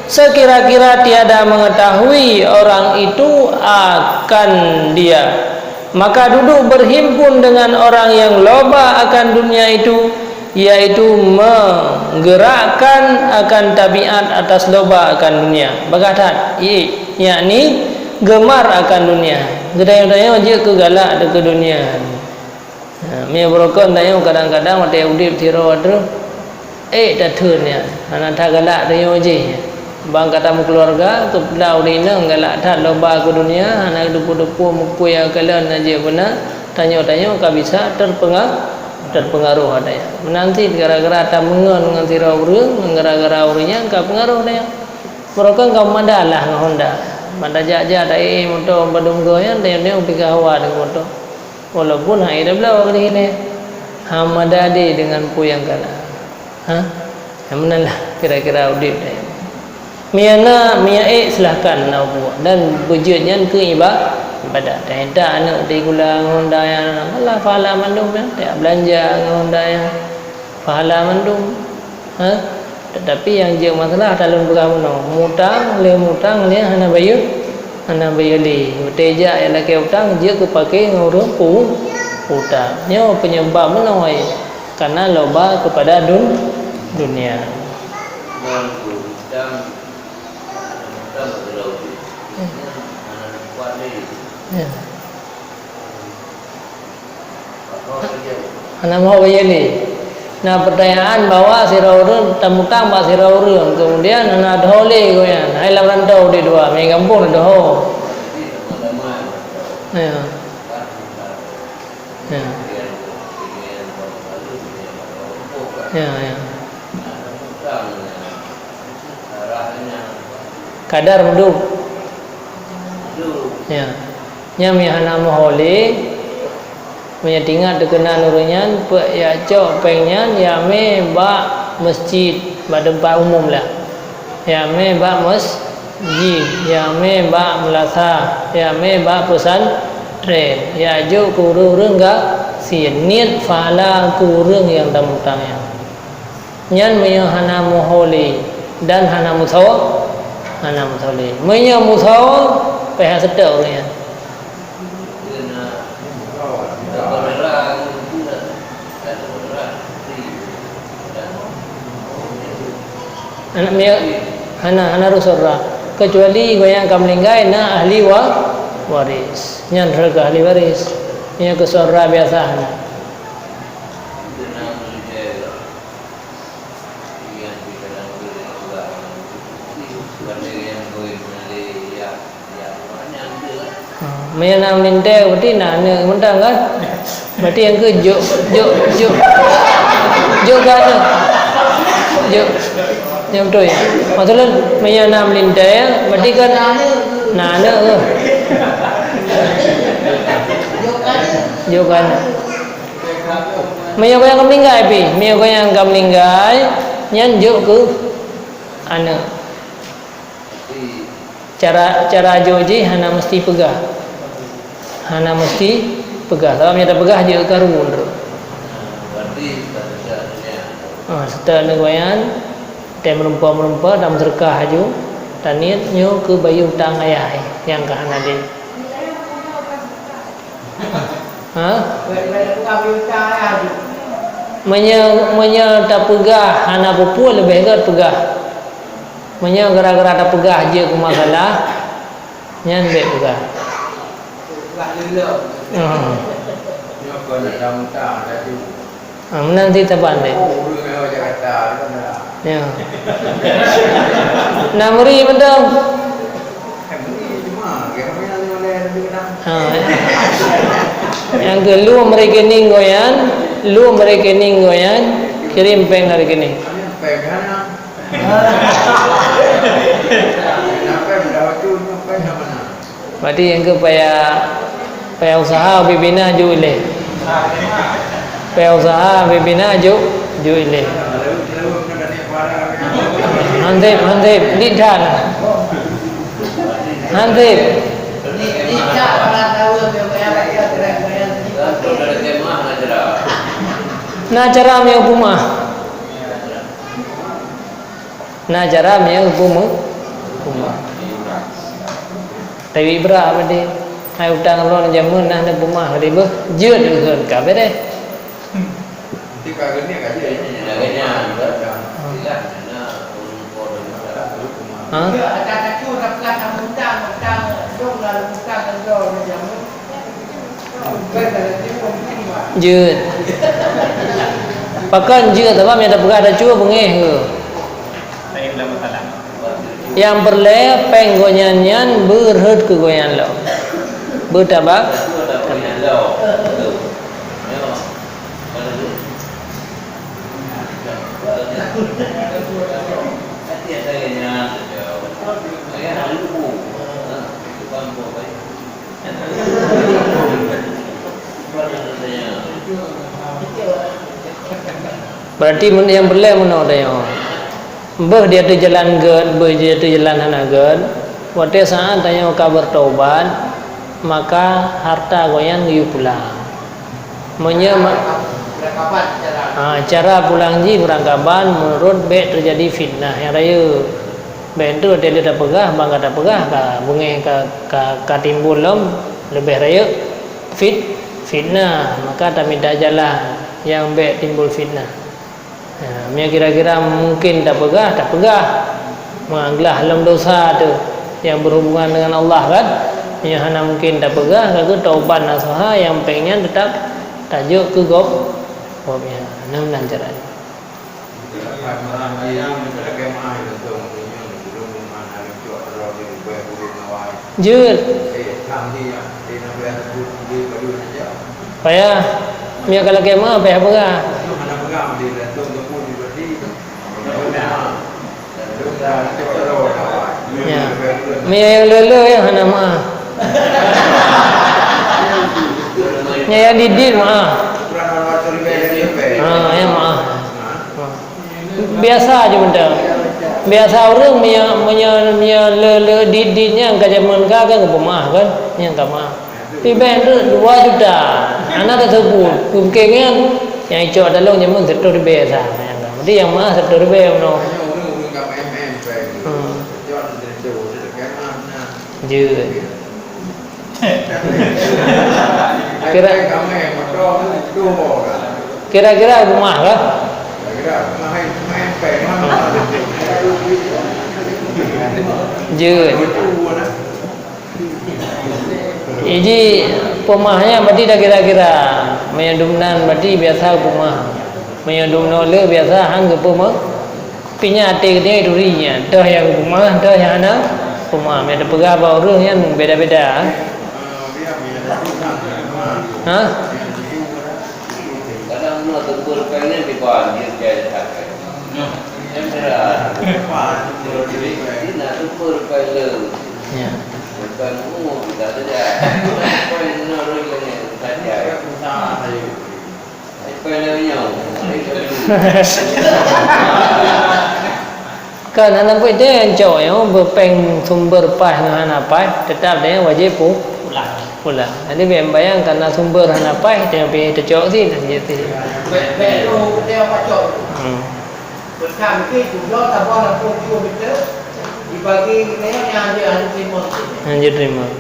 Sekira-kira tiada mengetahui orang itu akan dia. Maka duduk berhimpun dengan orang yang loba akan dunia itu, yaitu menggerakkan akan tabiat atas loba akan dunia. Bagah that, i-, yakni gemar akan dunia. Geutanyoe-tanyoe jeuet keu galak keu dunia. Ha, meunyoe barokon tanyoe kadang-kadang watèe udép sidroe droe, ék tatheun nyan, hana that galak tanyoe jih. Ban ka tameukeuluwarga, keupeue ureueng inong galak that loba keu dunia, hana teupeue-teupeue meukui nyang kalon na jeuet beuna, tanyoe-tanyoe ka bisa terpenga-, terpengaruh ata nyan. Meunan cit gara-gara tameungon ngon sidroe ureueng, ngon gara-gara ureueng nyan ka peungaruh tanyoe. Barokon ka mada lah ngon Honda. Mada jak-jak ta-, eh, moto padum goe nyan, tanyoe-tanyoe pih ka hawa deungon moto. Walaupun hai tabloe keudeh ilèe, hana mada deh deungon peue nyang ka na. Ha? Nyang meunan lah kira-kira udép deh. Meunyo na, meunyo ék, silahkan na buet. Dan beujeuet nyan keu iba-, ibadat. Dan ék ta aneuk teuh sikula ngon Honda nyan, malah pahala mandum nyan. Tajak beulanja ngon Honda nyan, pahala mandum. Ha? Tetapi nyang jeuet masalah, ata lôn peugah bunoe, mutang, lheuh mutang, lheuh hana bayeue, hana bayeue lé. Watèe jak nyang lakèe utang, jeuet keu paké ngon ureueng peu-, utang. Nyoe peunyeubab bunoe, karena loba keupada dun-, dunia. Ya. Hana meuho bayeue lé. Na peutanyaan bahwa sidroe ureuëng tamutang bak sidroe ureuëng, kemudian hana deuho lé gobnyan. Hai lam rantau deh dua, mé gampông deuho. Ya. Ya. Ya, ya. Kadar meuduek. Ya. Nyan meunyo hana meuho lé, meunyo tingat teukeuna ureuëng nyan, peue jak cok péng nyan, jak mé bak meuseujid, bak teumpat umum lah. Jak mé bak meuseujid, jak mé bak meulasah, jak mé bak peusantren, jak jok keu ureuëng-ureuëng gasien, niet pahala keu ureuëng nyang tamutang nyan. Nyan meunyoe hana meuho lé dan hana meusawa, hana meusawa lé. Meunyoe meusawa, payah seutôt ureuëng nyan. Aneuk miet hana, hana rôh saudara, keucuali gobnyan ka meuninggai na ahli wa-, waris. Nyan rôh keu ahli waris. Nyan keu saudara biasa hana. Ha, meunyoe na meulintèe, berarti na aneuk mantong kan? Berarti nyang keu jok, jok, jok. Jok keu aneuk. Jok. Nyang beutôi. Maksud lôn, meunyoe na meulintèe, berarti kan na aneuk ke? Jok keu aneuk. Meunyoe gobnyan ka meuninggai pih, meunyoe gobnyan ka meuninggai, nyan jok keu aneuk. Cara, cara jok jih hana meusti peugah. Hana meusti peugah. Sabab meunyoe tapeugah jeuet karu droe. Ah, seutôt aneuk gobnyan, watèe meureumpok-meureumpok, tameuseudeukah laju, taniet nyoe keu bayeue utang ayah nyang ka hana deh. Ha? Meunyoe, meunyoe tapeugah hana peue-peue, leubeh gèt peugah. Meunyoe gara-gara tapeugah jeuet keu masalah, nyan bèk peugah. Hmm. Ah, meunan cit saban deh. Ya. Na meuri mantong. Ha. Nyang keu lôn rekening gobnyan, lôn rekening gobnyan, kirém péng lam rekening. Berarti nyang keu payah, payah useuha ubé bina jok ilèe. Payah useuha ubé bina jok, jok ilèe. Hansép, hansép, dit that. Hansép. Na cara meunyoe peumah. Na cara meunyoe peumah. Tapi brat padé. Hai utang lôn jameun na neupeumah padé beuh. Jeuet kheun ka beureh. Ha? Jeuet. Pakon jeuet, sabab nyang tapeugah tacue beungéh keu. Nyang peureulèe péng gobnyan nyan beurhot keu gobnyan lom. Beutaba. Berarti mun nyang peureulèe meunoe tanyoe. Beuh di ateueh jalan gèt, beuh di ateueh jalan hana gèt. Watèe saat tanyoe ka beutaubat, maka harta gobnyan geuyue pulang. Meunyoe ma-, ha, cara pulang jih beurangkaban meunurot bèk teujadi fitnah nyang rayeuk. Bèk enteuk watèe lheueh tapeugah, ban ka tapeugah, ka beungéh ka, ka, ka timbul lom leubeh rayeuk fit-, fitnah, maka tamita jalan nyang bèk timbul fitnah. Ya, meunyoe kira-kira mungkin tapeugah, tapeugah. Meuglah lom dosa teuh nyang berhubungan dengan Allah kan? Nyang hana mungken tapeugah, ka keuh taubat nasuha nyang péng nyan teutap tajok keu gob, gobnyan. Nyan meunan cara nyan. Jeuet. Payah, meunyoe ka lakée meu'ah, payah peugah. Ya. Meunyoe nyang le-le nyang hana meu'ah. Nyang, nyang dit-dit meu'ah. Ha, nyang meu'ah. Ha. Biasa je mantong. Biasa ureueng meunyoe, meunyoe, meunyoe le, le dit-dit nyan ka jameun ka, kan geupeumaah kan, nyan ka maah. Tapi bèk dua juta, hana ka seupôt. Pike nyan, nyang icok talong jameun seratus ribèe sa. Berarti nyang maah seratus ribèe meunoe. Hmm. Jeuet. Kira, kira-kira geupeumaah kah? Jeuet. Jadi, peumaah nyan berarti dah kira-kira. Meunyoe dum nan berarti biasa peumaah. Meunyoe dum noe le biasa han geupeumaah. Pih nyan até geutanyoe turi nyan, toh nyang peumaah, toh nyang hana peumaah. Meunyoe tapeugah bak ureueng nyan beda-beda. Ha? Kadang na teupeu pèng nyan diban, dia jai sakai. Nyan berat. Jadi, na teupeu pèng le. Ya. Bukan umur kita saja. Pèng na roi lagi saja. Kan hana peue nyang cok nyoe, beupéng sumber paih ngon hana paih, teutap tanyoe wajéb pu-, pulang. Jadi, bèk bayang kana sumber hana paih, tanyoe pih teucok sit, teucok sit. Hmm. Hanjeuet teurimong.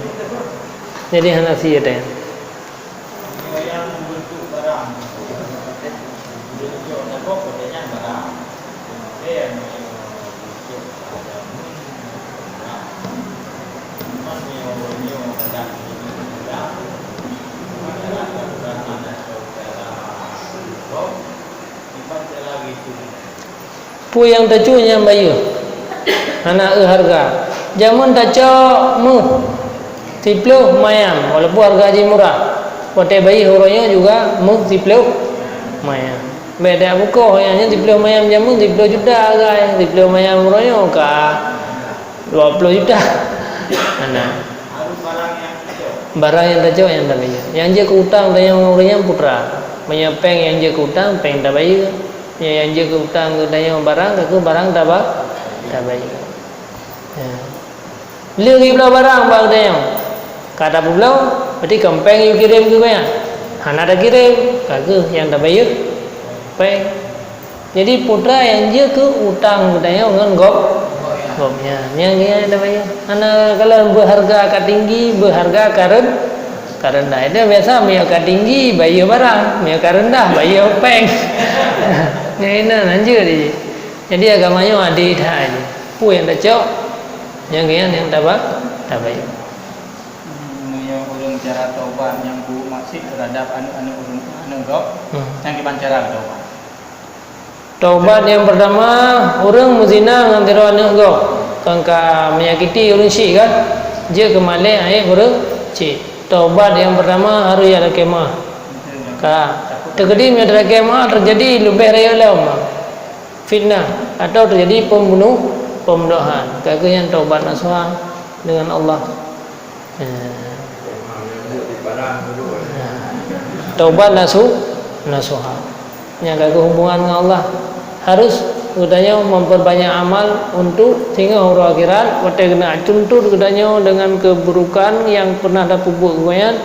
Jadi, hana sie tanyoe. Meunyoe nyang meubentuk barang, meunyoe jok na gob, watèe nyan barang. Meunyoe nyang meubentuk barang, barang. Cuman meunyoe, meunyoe barang, barang, barang, barang, barang, barang, barang, barang, barang, Peue nyang tacok nyang bayeue, hana eu hareuga. Jameun tacok méuh siploh mayam, walaupun hareuga jih murah. Watèe bayeue uroe nyoe juga méuh siploh mayam. Bèk tabukoe, nyan siploh mayam jameun siploh juta hareuga, siploh mayam uroe nyoe ka dua ploh juta. Hana. Barang nyang tacok nyang tabayeue. Nyang jeuet keu utang tanyoe ngon ureueng nyan putra. Meunyoe péng nyang jeuet keu utang, péng tabayeue. Meunyoe nyang jeuet keu utang keu tanyoe barang, ka keuh barang taba-, tabayeue. Ya. Le geubloe barang bak geutanyoe. Ka tapeubloe, berarti kon péng yue kirém keu gobnyan. Hana takirém, ka keuh nyang tabayeue péng. Jadi, putra nyang jeuet keu utang geutanyoe ngon gob-, gobnyan. Nyang, nyang tabayeue. Hana kalon beuharga ka tinggi, beuharga ka ren-, ka rendah. Itu biasa, meunyoe ka tinggi, bayeue barang. Meunyoe ka rendah, bayeue péng. Nyang inan hanjeuet jih. Jadi, agama nyoe adé that jih. Peue nyang tacok, nyang geuyan nyang taba-, tabayeue. Meunyoe ureueng cara taubat nyang buet maksiet teuhadap aneuk-aneuk ureueng, aneuk gob, hmm, nyang kiban cara taubat? Taubat nyang peurtama, ureueng meuzina ngon sidroe aneuk gob, kon ka menyakiti ureueng syik kan? Jeuet keu malèe aib ureueng syik. Taubat nyang peurtama harôh jak lakèe meu'ah. Ka. Teukeudi meunyoe talakèe meu'ah teujadi leubeh rayeuk lom fitnah atau teujadi pembunuh, pembunuhan. Ka keuh nyan taubat nasuha deungon Allah. Eh. Taubat nasu-, nasuha. Nyang ka keuh hubungan ngon Allah. Harus geutanyoe memperbanyak amal untuk singoh uroe akhirat, watèe geuneuk tuntut geutanyoe dengan keburukan nyang pernah tapeubuet geuh nyan,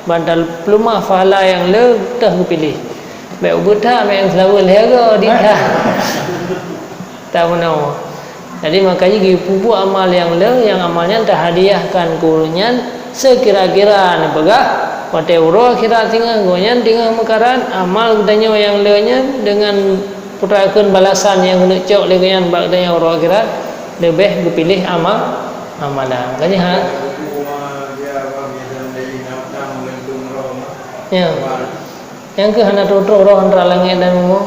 ban tapeuleumah pahala nyang le teuh geupiléh. Bèk ubeut that, bèk nyang seulaweue lhèe goe di that. That meunoe. Jadi, makajih geupeubuet amal nyang le, nyang amal nyan tahadiahkan keu ureueng nyan seukira-kira neupeugah, watèe uroe akhirat singoh gobnyan teungoh meukarat, amal geutanyoe nyang le nyan deungon peutrakeun balasan nyang geuneuk cok lé gobnyan bak geutanyoe uroe akhirat, leubeh geupiléh ama-, amalan. Makajih ha-, Ya. Nyang keuh hana troh-troh roh antara langét dan bumoe.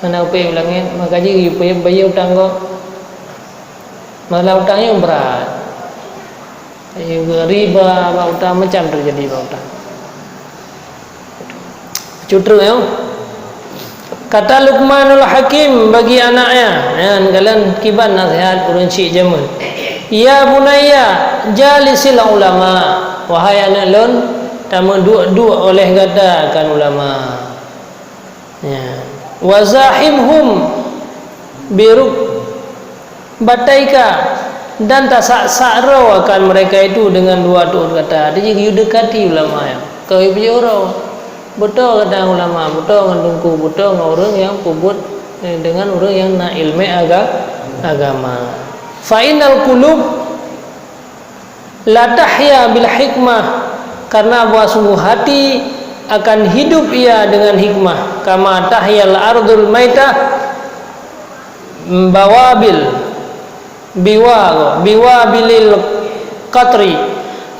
Hana upéh u langét, maka jih geuyue bayeu utang gob. Masalah utang nyoe brat. Riba bak utang, macam teujadi bak utang. Cutruk, ya. Kata Luqmanul Hakim bagi anaknya, nyan kalon kiban nasihat ureuëng syik jameun. "Ya bunayya, jalisil ulama." Wahai aneuk lôn, tameuduek-duek oleh gata akan ulama. Ya. "Wa zahimhum biruk bataika," dan tasak-sak roe akan mereka itu dengan dua tuut kata. Jadi, geuyue dekati ulama nyan. Keu geuyue uroe. Beutôi gata ulama, beutôi ngon teungku, beutôi ngon ureuëng nyang peubuet, eh, dengan ureuëng nyang na iéleumé aga-, agama. "Fa innal qulub la tahya bil hikmah," karena bahwa sungguh hati akan hidup ia dengan hikmah, "kama tahyal ardul maitah bawabil biwa-, biwabilil qatri."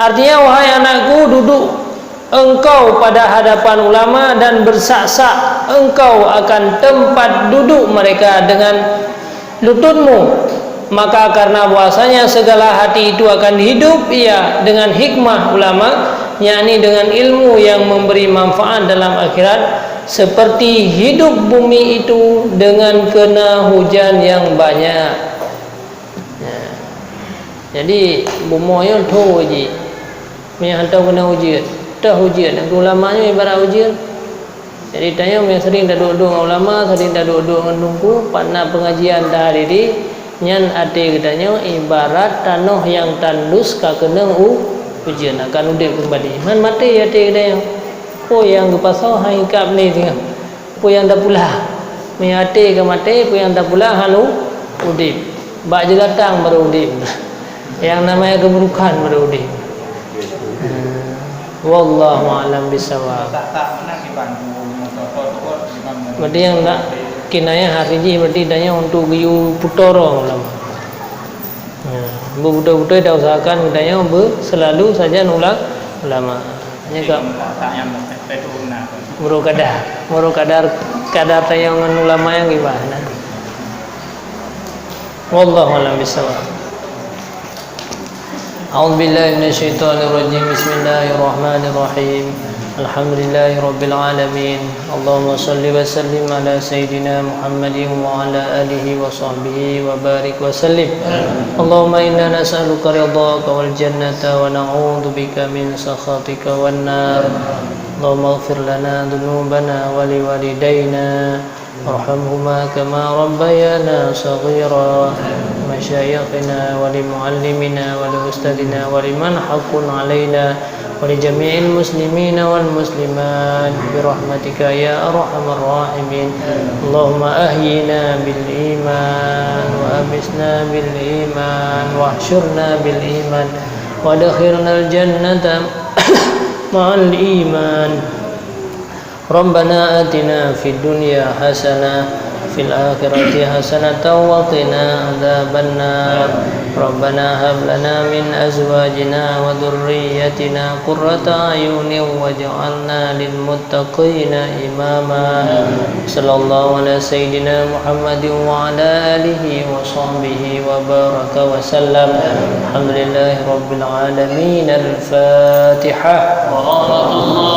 Artinya, wahai anakku, duduk engkau pada hadapan ulama dan bersak-sak engkau akan tempat duduk mereka dengan lututmu, maka karena bahwasanya segala hati itu akan hidup ia dengan hikmah ulama, yakni dengan ilmu yang memberi manfaat dalam akhirat, seperti hidup bumi itu dengan kena hujan yang banyak. Nah, jadi bumoe nyoe tho jih. Meunyoe hantom keuneuk ujeuen, toh ujeuen, ulama nyoe ibarat ujeuen. Jadi tanyoe meunyoe sering taduek-duek ngon ulama, sering taduek-duek ngon teungku, pat na pengajian tahadiri, nyan até geutanyoe ibarat tanoh nyang tandus ka keunong u-, ujeuen, akan udeb keumbali. Man maté até geutanyoe. Peue nyang geupasoe han ikab lé singoh. Peue nyang tapula? Meunyoe até ka maté, peue nyang tapula hana udeb. Bak jeulatang barô udeb. Nyang namanya keuburukan barô udeb. Wallahu a'lam bissawab. Berarti nyang nak kinayah hari jih berarti tanyoe untuk geuyue putoe roh ulama. Nah, beutôi-beutôi dah usahakan geutanyoe be-, selalu sajan ula-, ulama. Nyoe ka meurok kadar, meurok kadar, kadar tanyoe ngon ulama nyang gibah. Nah. Wallahu a'lam bissawab. A'udzu billahi minasyaitonir rajim. Bismillahirrahmanirrahim. Alhamdulillahi rabbil alamin. Allahumma shalli wa sallim ala sayyidina Muhammadin wa ala alihi wa sahbihi wa barik wa sallim. Allahumma inna nas'aluka ridhaka wal jannata wa na'udzu bika min sakhatika wan nar. Allahumma ighfir lana dzunubana wa liwalidaina warhamhuma kama rabbayana shaghira. Masyayikhina wa limuallimina wa liustadzina wa liman haqqun alaina ولجميع المسلمين والمسلمات برحمتك يا أرحم الراحمين. اللهم أحينا بالإيمان وأمتنا بالإيمان واحشرنا بالإيمان وأدخلنا الجنة مع الإيمان. ربنا آتنا في الدنيا حسنة وفي الآخرة حسنة وقنا عذاب النار. ربنا هب لنا من أزواجنا وذريتنا قرة أعين واجعلنا للمتقين إماما. صلى الله على سيدنا محمد وعلى آله وصحبه وبارك وسلم. الحمد لله رب العالمين. الفاتحة. بارك الله